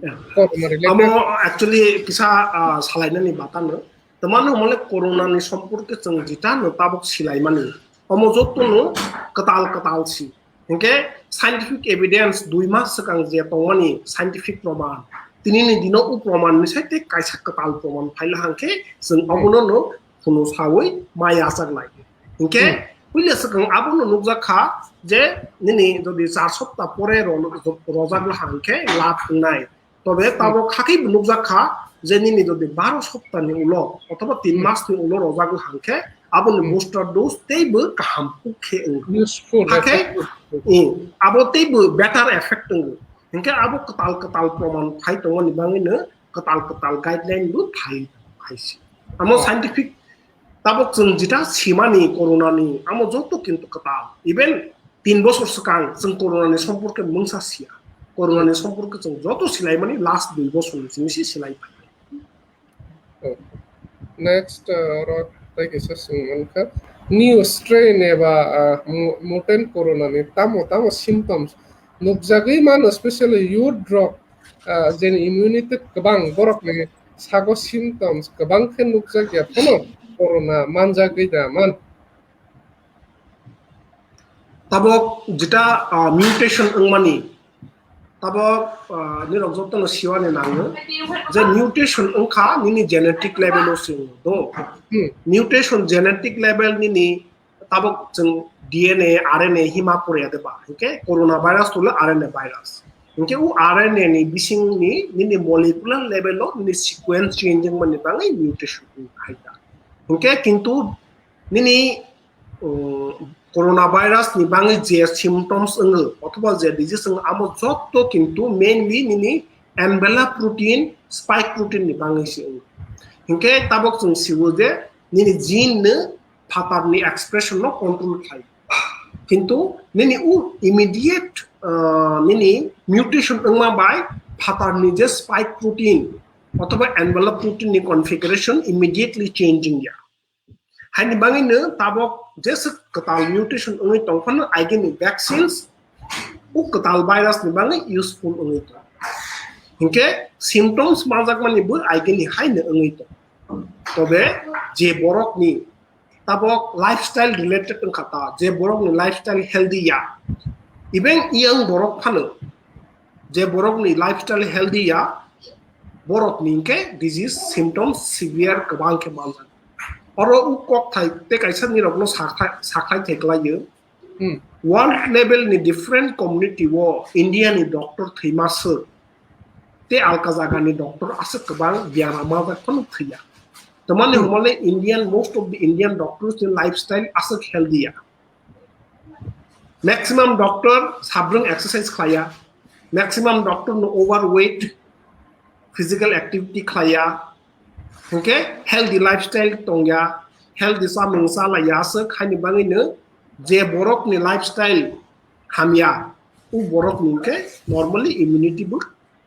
Yeah. Corona related. Amo actually kisa, ah, salainani bata no. Tamani mole corona ni somporke chwng jeta no tabuk silaimani. Omo joto no kwtal kwtal si. Hwnkhe scientific evidence dui mas swkang je tongmani scientific proman, tinini dino o proman ni side tei kaisa kwtal proman phaila hwnkhe chwng obono no phunu sawi mai achak lai. Hwnkhe puila swkang abono nukjak kha je nini jodi char sopta pore ro-, rojak la hwnkhe lab wngnai. Tobe tabok hakhe bo nukjak kha je nini jodi baro sopta ni ulo othoba tin mas ni ulo rojak la hwnkhe aboni booster dose teibo kaham khe wng. Useful, hakhe effective. Abo teibo better effect wngo. Hwnkhe abo kwtal kwtal proman phai tongmani bangwino kwtal kwtal guideline bo phai, phaisi. Amo scientific tabok chwng jita simani corona ni amo joto kintu kwtal. Even tin bosor swkang chwng corona ni somporke mungsa siya. Corona ni somporke chwng joto silaimani last dui bosor ni simi si silai phai. Next, uh, oro tei kaisa swngmani kha, new strain eba, uh, mu-, mutant corona ni tamo tamo symptoms nukjagwi mano, specially youth rok, uh, jeni immunity kwbang, borok ni sago symptoms kwbang khe nukjak ya phano corona manjagwi da man. Tabok jeta, ah, mutation wngmani, tabok, ah, nirok jotono siwani nango je mutation wngkha nini genetic level o se wng do. Mutation genetic level nini tabok chwng D N A, R N A hima porya de ba, hwnkhe corona virus tolo R N A virus. Hwnkhe o R N A ni bisingni nini molecular level o nini sequence change wngmani bagwi mutation wngkha hai ta. Hwnkhe kintu nini, um, coronavirus ni bagwi je symptoms wngo othoba je disease wngo, amo jotto kintu mainly nini envelope protein, spike protein ni bagwi se wngo. Hinkhe tabok chwng siwo je nini gene no phatar ni expression no control khlai. Kintu nini u immediate, uh, nini mutation wngma bai phatar ni je spike protein othoba envelope protein ni configuration immediately changing ya. Haini bagwino tabok jeswk kwtal mutation wngwi tongphano, aigini vaccines o kwtal virus ni bagwi useful wngwi tong. Hinkhe symptoms manjakmani bo aigini haino wngwi tong. Tobe je borokni tabok lifestyle related wngkha ta, je borokni lifestyle healthy ya, even young borok phano je borokni lifestyle healthy ya, borokni hinkhe disease symptoms severe kwbang khe manjak. Oro o kokthai tei kaisa nirokno sakha-, sakhlai thai klaio. World level ni different community o India ni doctor thwima swk tei alka jaga ni doctor aswk kwbang biaram manjak phano thwiya. Tamani hwnmale Indian, most of the Indian doctors ni lifestyle aswk healthy ya. Maximum doctor sabrung exercise khlaiya, maximum doctor no overweight, physical activity khlaiya, hwnkhe healthy lifestyle tongya, healthy samung chalaiya aswk, haini bagwino je borokni lifestyle hamya, o borokni hwnkhe normally immunity bo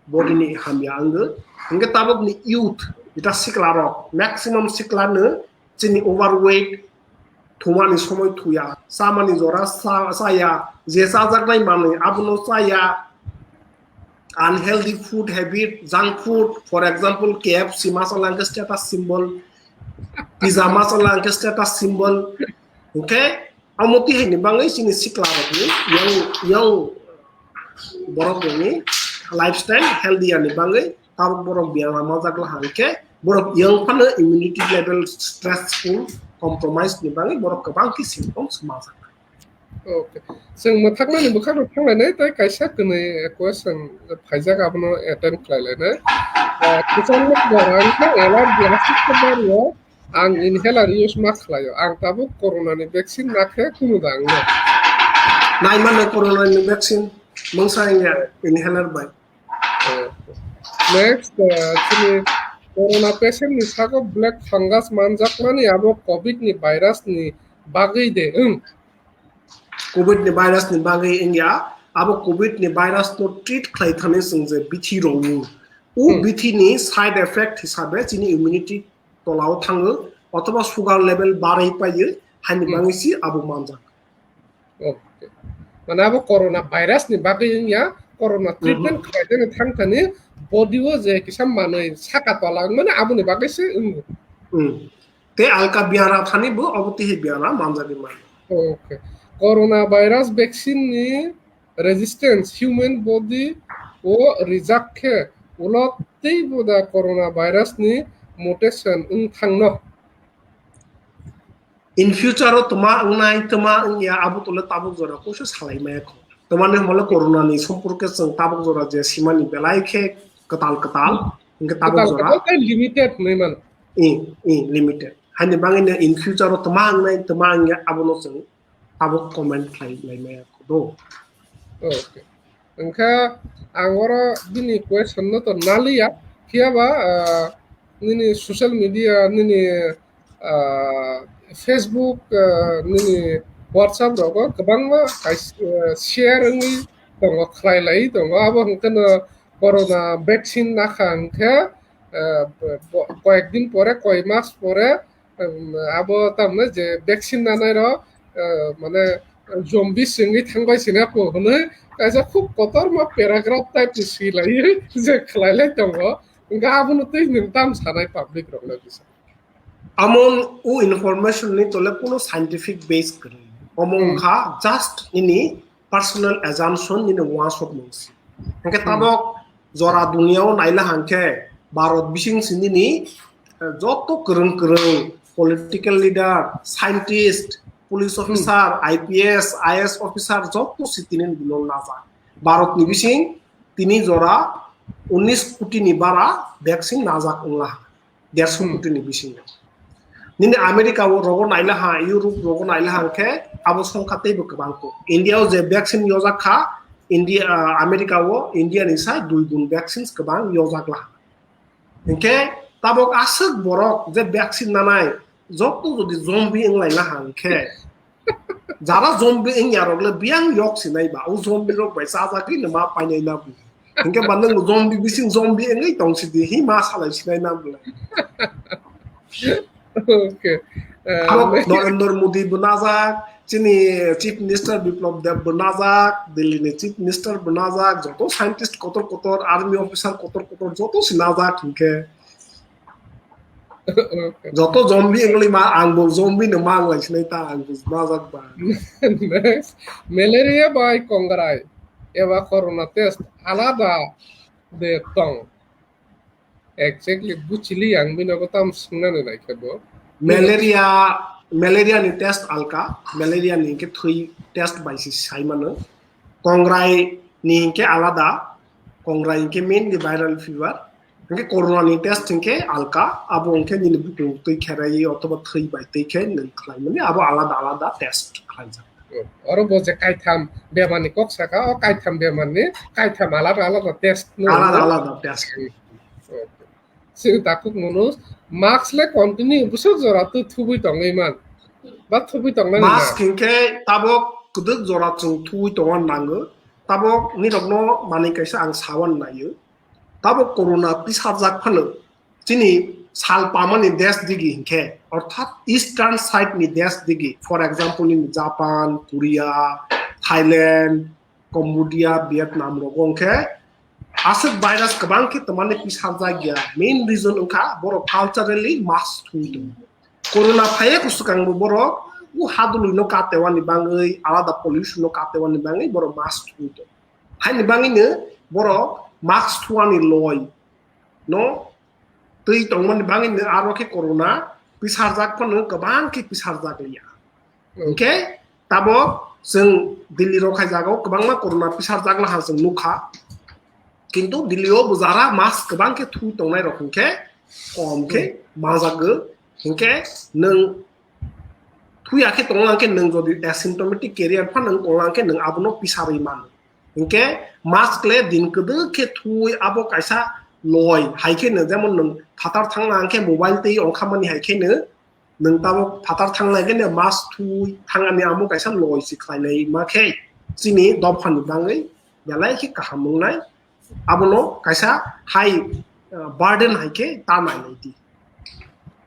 body ni hamya wngwi. Hwnkhe tabokni youth, jeta siklarok, maximum sikla no chini overweight, thumani somoi thuya, chamani jora cha-, chaya, je chajaknai manwi abono chaya, unhealthy food habit, junk food, for example, K F C masala hwnkhe status symbol, pizza masala hwnkhe status symbol, hwnkhe Amo twi haini bagwi chini sikla rokni, young, young borok rokni lifestyle healthy yani bagwi tabuk borok biyang rama jak la hangkhe borok young phano immunity level stressful compromise ni bagwi borok kwbang khe symptoms majak. Okay. Chwng mwthaknani bwkhak rok thanglainai tei kaisa kwnwi question phaijak abono attend khlailainai. Ah, kwchangma borok ang khe allergy aswk khe bario. Ang inhaler use ma khlaio. Ang tabuk corona ni vaccine nakhe kunu da ang no. Nai mano corona ni vaccine mungsa ya inhaler bai. Next, uh, chini corona patient ni sago black fungus manjakmani abo covid ni virus ni bagwi de, ung? Covid ni virus ni bagwi wngya, abo covid ni virus no treat khlai thani chwng je bithi rwo. O bithi ni side effect hisabe chini immunity tolao thango, othoba sugar level barai paio, haini bagwi si abo manjak. Okay. Mane abo corona virus ni bagwi wngya, corona treatment khlai thani thang thani body o je kisa manwi saka tola wngmani aboni bagwi se wngo. Tei alka biara thani bo obo tihai biara manjagwi mano. Okay. Corona virus vaccine ni resistance human body o reject khe ulo teibo da corona virus ni mutation wng thangno. In future o tma wngnai, tma wngya, abo tole tabuk jora kusu salai maya kho. Tma ni hwnba le corona ni somporke chwng tabuk jora je simani belai khe kwtal kwtal, hwnkhe tabuk Kwtal jora kwtal tei limited hinwi mano. I, i, limited. Haini bagwi no in future o tma wngnai, tma wngya, abono chwng tabuk comment khlai lai maya kho do. Okay. Hwnkhe ang oro bini question no to naliya, phiya ba, ah, nini social media, nini, ah, Facebook, ah, nini WhatsApp rogo kwbangma kais-, ah, share wngwi tongo, khlai lai tongo. Abo hwnkhe no corona vaccine nakha hwnkhe, ah, bo-, koyek din pore, koi mas pore, um, abo tamne je vaccine nanai rok, ah, mane zombie singwi thangbai sina po hwnwi kaisa khub kotorma paragraph type ni swi lai je khlai lai tongo. Hwnkhe abono twi nwng tam sanai public rok le bisa. Amon o information ni tole kuno scientific base kwrwi. Omo Hmm. wngkha just nini personal assumption nini wansuk mungsi. Hwnkhe Hmm. tabok jora duniya o naila hwnkhe Bharat bising sini ni, eh, joto kwrwng kwrwng political leader, scientist, police Hmm. officer, I P S, I A S officer joto si tini ni bino najak. Bharat ni Hmm. bising tini jora unis koti ni bara vaccine najak wngla. Derso Hmm. koti ni bisingo. Nini America o rogo naila ha, Europe rogo naila ha hwnkhe abo songkha teibo kwbang kho. India o je vaccine yojak kha, India, ah, America o India ni sai dui gun vaccines kwbang yojak la. Hwnkhe tabok aswk borok je vaccine nanai joto jodi zombie wnglaina ha hwnkhe, jara zombie wngya rok le biyang yok sinai ba, o zombie rok bai chajagwi no ma painai na bo. Hwnkhe ba nwng zombie bising zombie wngwi tong sidi, hi ma salai sinai na bo. Okay. Eh, Abo Narendra Modi bo najak, chini Chief Minister Biplab Deb bo najak, Delhi ni Chief Minister bo najak, joto scientist kotor kotor, army officer kotor kotor, joto si najak hwnkhe. Okay. Joto zombie wngwi ma, ang bo zombie no ma wng lai sinai ta, ang bo majak ba. Next, malaria bai kongrai eba corona test alada de tong? Exactly, buchili ang bino bo tam swngnani nai khe bo. Malaria, malaria ni test alka, malaria ni hwnkhe thwi test bai se sai mano. Kongrai ni hwnkhe alada, kongrai hwnkhe mainly viral fever. Hwnkhe corona ni test hwnkhe alka, abo hwnkhe nini bukung twi kherai othoba thwi bai twi khe nwng khlai mani, abo alada alada test khlaijak. Oro bo je kaitham bemar ni kok saka, o kaitham bemar ni kaitham alada alada test no Alada hwnwi. Alada test. Okay. Sini takhuk munu mask le continue bwswk jora twi thubui tongwi man. Ba thubui tongnani Mask na? Hwnkhe tabok kwdwk jora chwng thubui tongna nango. Tabok nirokno manwi kaisa ang sawan naio. Tabok corona tisarjak phano chini sal pamani desh digi hwnkhe, orthat eastern side ni desh digi, for example, nini Japan, Korea, Thailand, Cambodia, Vietnam rogo hwnkhe aswk virus kwbang khe twmani tisarjak ya. Main reason wngkha borok culturally mask thwi tongo. Corona phaiya kwswkangbo borok o hadulwino katewani bangwi, alada pollution no katewani bangwi borok mask thwi tongo. Haini bangwino borok mask thuani loi no twi tongmani bangwino aro khe corona pisarjak phano kwbang khe pisarjak liya. Hmm. Hwnkhe tabok chwng Delhi rok hai jagao kwbangma corona pisarjak laha chwng nukha. Kintu Delhi o bo jara mask kwbang khe thui tongnai rok hwnkhe kom khe Hmm. manjagwi. Hwnkhe nwng thuya khe tonglang khe nwng jodi asymptomatic carrier pha nwng tonglang khe nwng abono pisarwi mano. Hwnkhe mask le din kwdwk khe thui abo kaisa loi, hai khe no jemon nwng phatar thangna hwnkhe mobile tei ongkhamani hai khe no nwng tabok phatar thangna hwnkhe no mask thui thangani amo kaisa loi se khlainai ma khe chini dophani bangwi belai khe kaham wngnai, abono kaisa hai, uh, burden hai khe ta nainai di.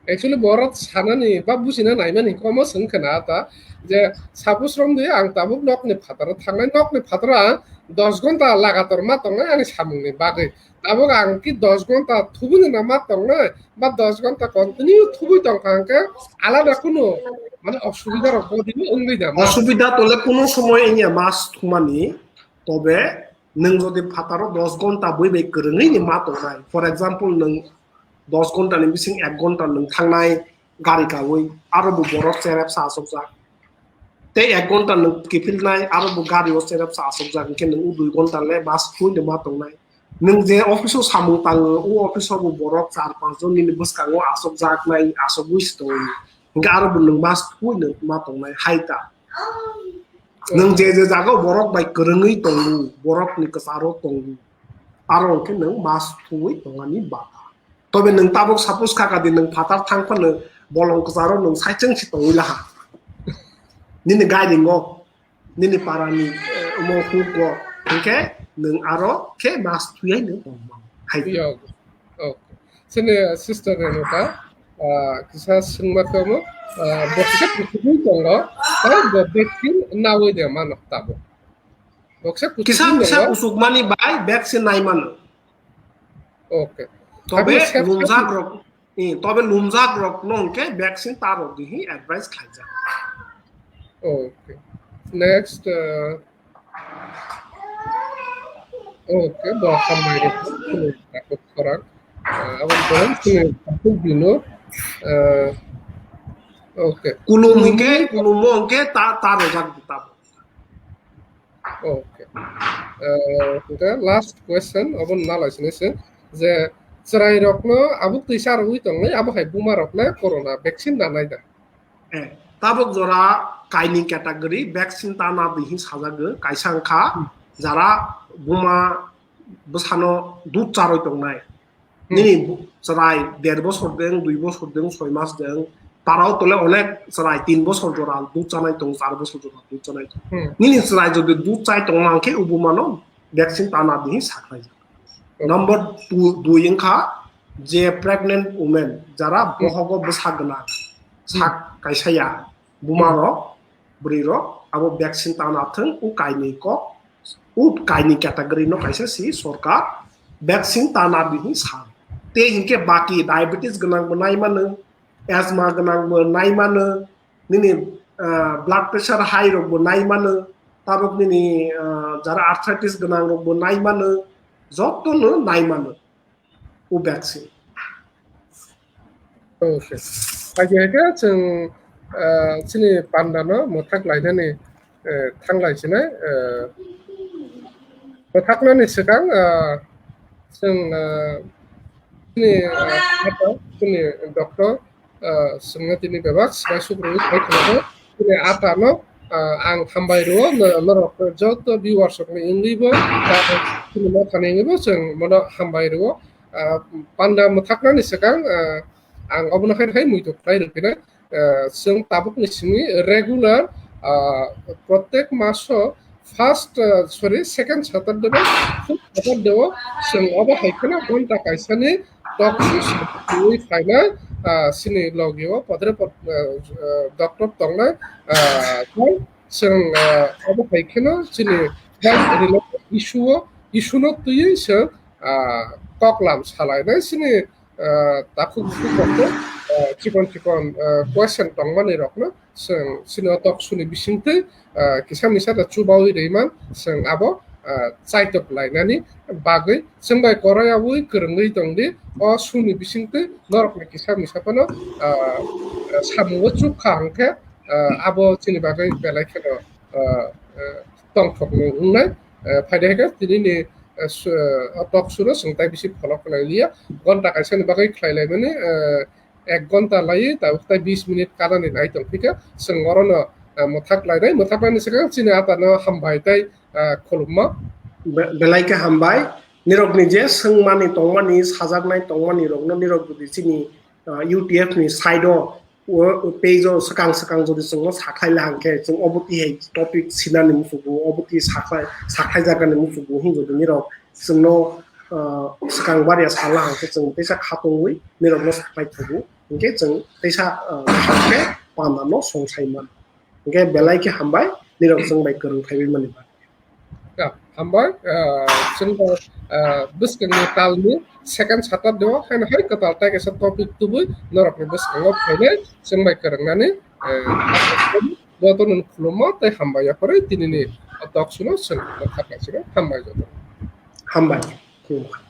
Actually, borok sanani ba bujina naimani komo swng khna ta je, suppose romdi ang tabuk nokni phataro thangnai, nokni phataro ang dos gonta lagator ma tongnai ani samungni bagwi. Tabuk ang ki dos gonta thubui no ma tongnai ba dos gonta continue thubui tongkha hwnkhe alada kunu mane osubida rok bodini wngwi da ma? Osubida tole kunu somoy wngya mas thumani, tobe nwng jodi phataro dos gonta bui bai kwrwngwi ni ma tongnai, for example, nwng dos gonta ni bising ek gonta nwng thangnai gari kawi, aro bo borok cherep sa asokjak. Tei ek gonta nwng kiphilnai, aro bo gari o cherep sa asokjak, hwnkhe nwng o dui gonta le mas thumui no ma tongnai. Nwng je office o samung tango, o office o bo borok char panch jon nini bwskango asokjaknai, asogwi se tongo. Hwnkhe aro bo nwng mas thumui no ma tongnai, hai ta. Nwng je je jaga o borok bai kwrwngwi tongo, borokni kwcharo tongo, aro hwnkhe nwng mas thumui tongani bata. Tobe nwng tabuk suppose kha kadi nwng phatar thang phano bolong kwcharo nwng saichung si tongwi laha. Nini gairingo, nini parani, eh, omo hugo, hwnkhe nwng aro khe mas thuyai nwng tongma. Hai. Yo, okay. Sini sister Renuka, ah, kisa swngma kamo, ah, bo kisa kuchukwi tongo, tei bo vaccine nawi de mano tabuk. Bo kisa kuchukwi Kisa kisa tongo. Kuchukmani bai vaccine nai mano. Okay. Tobe Kami self lumjak rok, eh, tobe lumjak rok no hwnkhe vaccine ta rok di hi advice khlaijak. Okay. Next, uh, okay, bo hambai rok khorang. Uh, abo bo khorang bino. Uh, okay. Kulum hwnkhe, kulumo hwnkhe ta, ta rojak di ta. Okay. Eh, hwnkhe last question, obo nalai sini se, je chwrai rokno abuk twi charwi tongnai, abo hai buma rokno corona vaccine nanai da? Eh, tabuk jora kaini category vaccine ta na di hin sajagwi, kaisa wngkha jara buma bwsano dud charwi tongnai. Hmm. Nini bu-, chwrai der bosor deng, dui bosor deng, soi mas deng. Parao tole onek chwrai tin bosor jora dud chanai tongo, char bosor jora dud chanai tongo. Hmm. Nini chwrai jodi dud chai tongma hwnkhe ubumano vaccine tana di sakhlai. Hmm. Number two, dui wngkha je pregnant women, jara Hmm. bohogo bwsa gwnang, sak Hmm. kaisa ya, buma Hmm. rok, bwrwi rok, abo vaccine tana thung, u kainwi kok, u kainwi category no kaisa si sorkar vaccine tana di hin sa. Te hinkhe baki diabetes gwnang bo nai mano, asthma gwnang bo nai mano, nini, ah, blood pressure high rok bo nai mano, tabuk nini, ah, jara arthritis gwnang rok bo nai mano, joto no nai mano. U vaccine. Okay. Phaikhe khe chwng, ah, chini panda no mwthak lainani, eh, thanglai sinai, eh, mwthaknani swkang, ah, chwng, ah, chini, ah, chini doctor, ah, chwngno tini bebak swbai sukrubwi khai khwlaijakgo. Chini ata no, ah, ang hambai rwo, no-, norok joto viewers rokni wngwibo, ah, chini mothani wngwibo chwng mono hambai rwo. Ah, panda mwthaknani swkang, ah, ang obono khai khai muitu khlai rwphinai. Ah, chwng tabukni simi regular, ah, protek maso first, ah, sorry, second Saturday bai fourth Saturday o chwng obo hai kheno ghonta kaisani talk show simi phainai, ah, chini logi o podre pod, ah, ah, doctor tongnai, ah, tei chwng, ah, obo hai kheno chini health related issue o, issue no twiwi chwng, ah, koklam salainai chini, ah, takhuk bukhuk rokno, ah, chikon chikon, ah, question tongmani rokno chwng chini o talk show ni bisingtwi, ah, kisa misa da chubawi rwiman chwng abo, ah, chaitok lainani bagwi chwng bai korai abwi kwrwngwi tongdi. O show ni bisingtwi norokni kisa misa phano, ah, ah, samungo chukha hwnkhe, ah, abo chini bagwi belai kheno, ah, ah, tongthokno wngnai. Ah, phaidi hai khe tini ni, ah, su-, ah, talk show no chwng tai bisi follow khlai liya. Ghonta kaisa ni bagwi khlai laimani, ah, ek ghonta lai, tabuk tai bis minute kanani nai tong phika, chwng orono, ah, mwthak lainai, mwthak laini swkang chini ata no hambai tei, ah, khulumma. Be-, belai khe hambai. Nirokni je swngmani tongmani, sajaknai tongmani rokno nirok jodi chini, ah, U T F ni side o, o, o page o swkang swkang jodi chwngno sakhlai la hwnkhe, chwng obo tihai topic sinani muchungo, obo ti sakhlai, sakhlai jagani muchungo hin jodi nirok chwngno ah, swkang bar ya sala hwnkhe chwng teisa khatungwi nirokno sapai thugo. Hwnkhe chwng teisa, ah, khe panda no song sai mano. Hwnkhe belai khe hambai, nirok chwng bai kwrwng khaiwi mani bagwi. Ya, hambai, ah, chwng bai, ah, bwskangni talni second Saturday o haino hai kwtal tai kaisa topic tubui norokni bwskango phainai chwng bai kwrwngnani, eh, jotono khulumma tei hambai yaphari tinini talk show no chwng khapai sino hambai joto. Hambai. Khulumkha.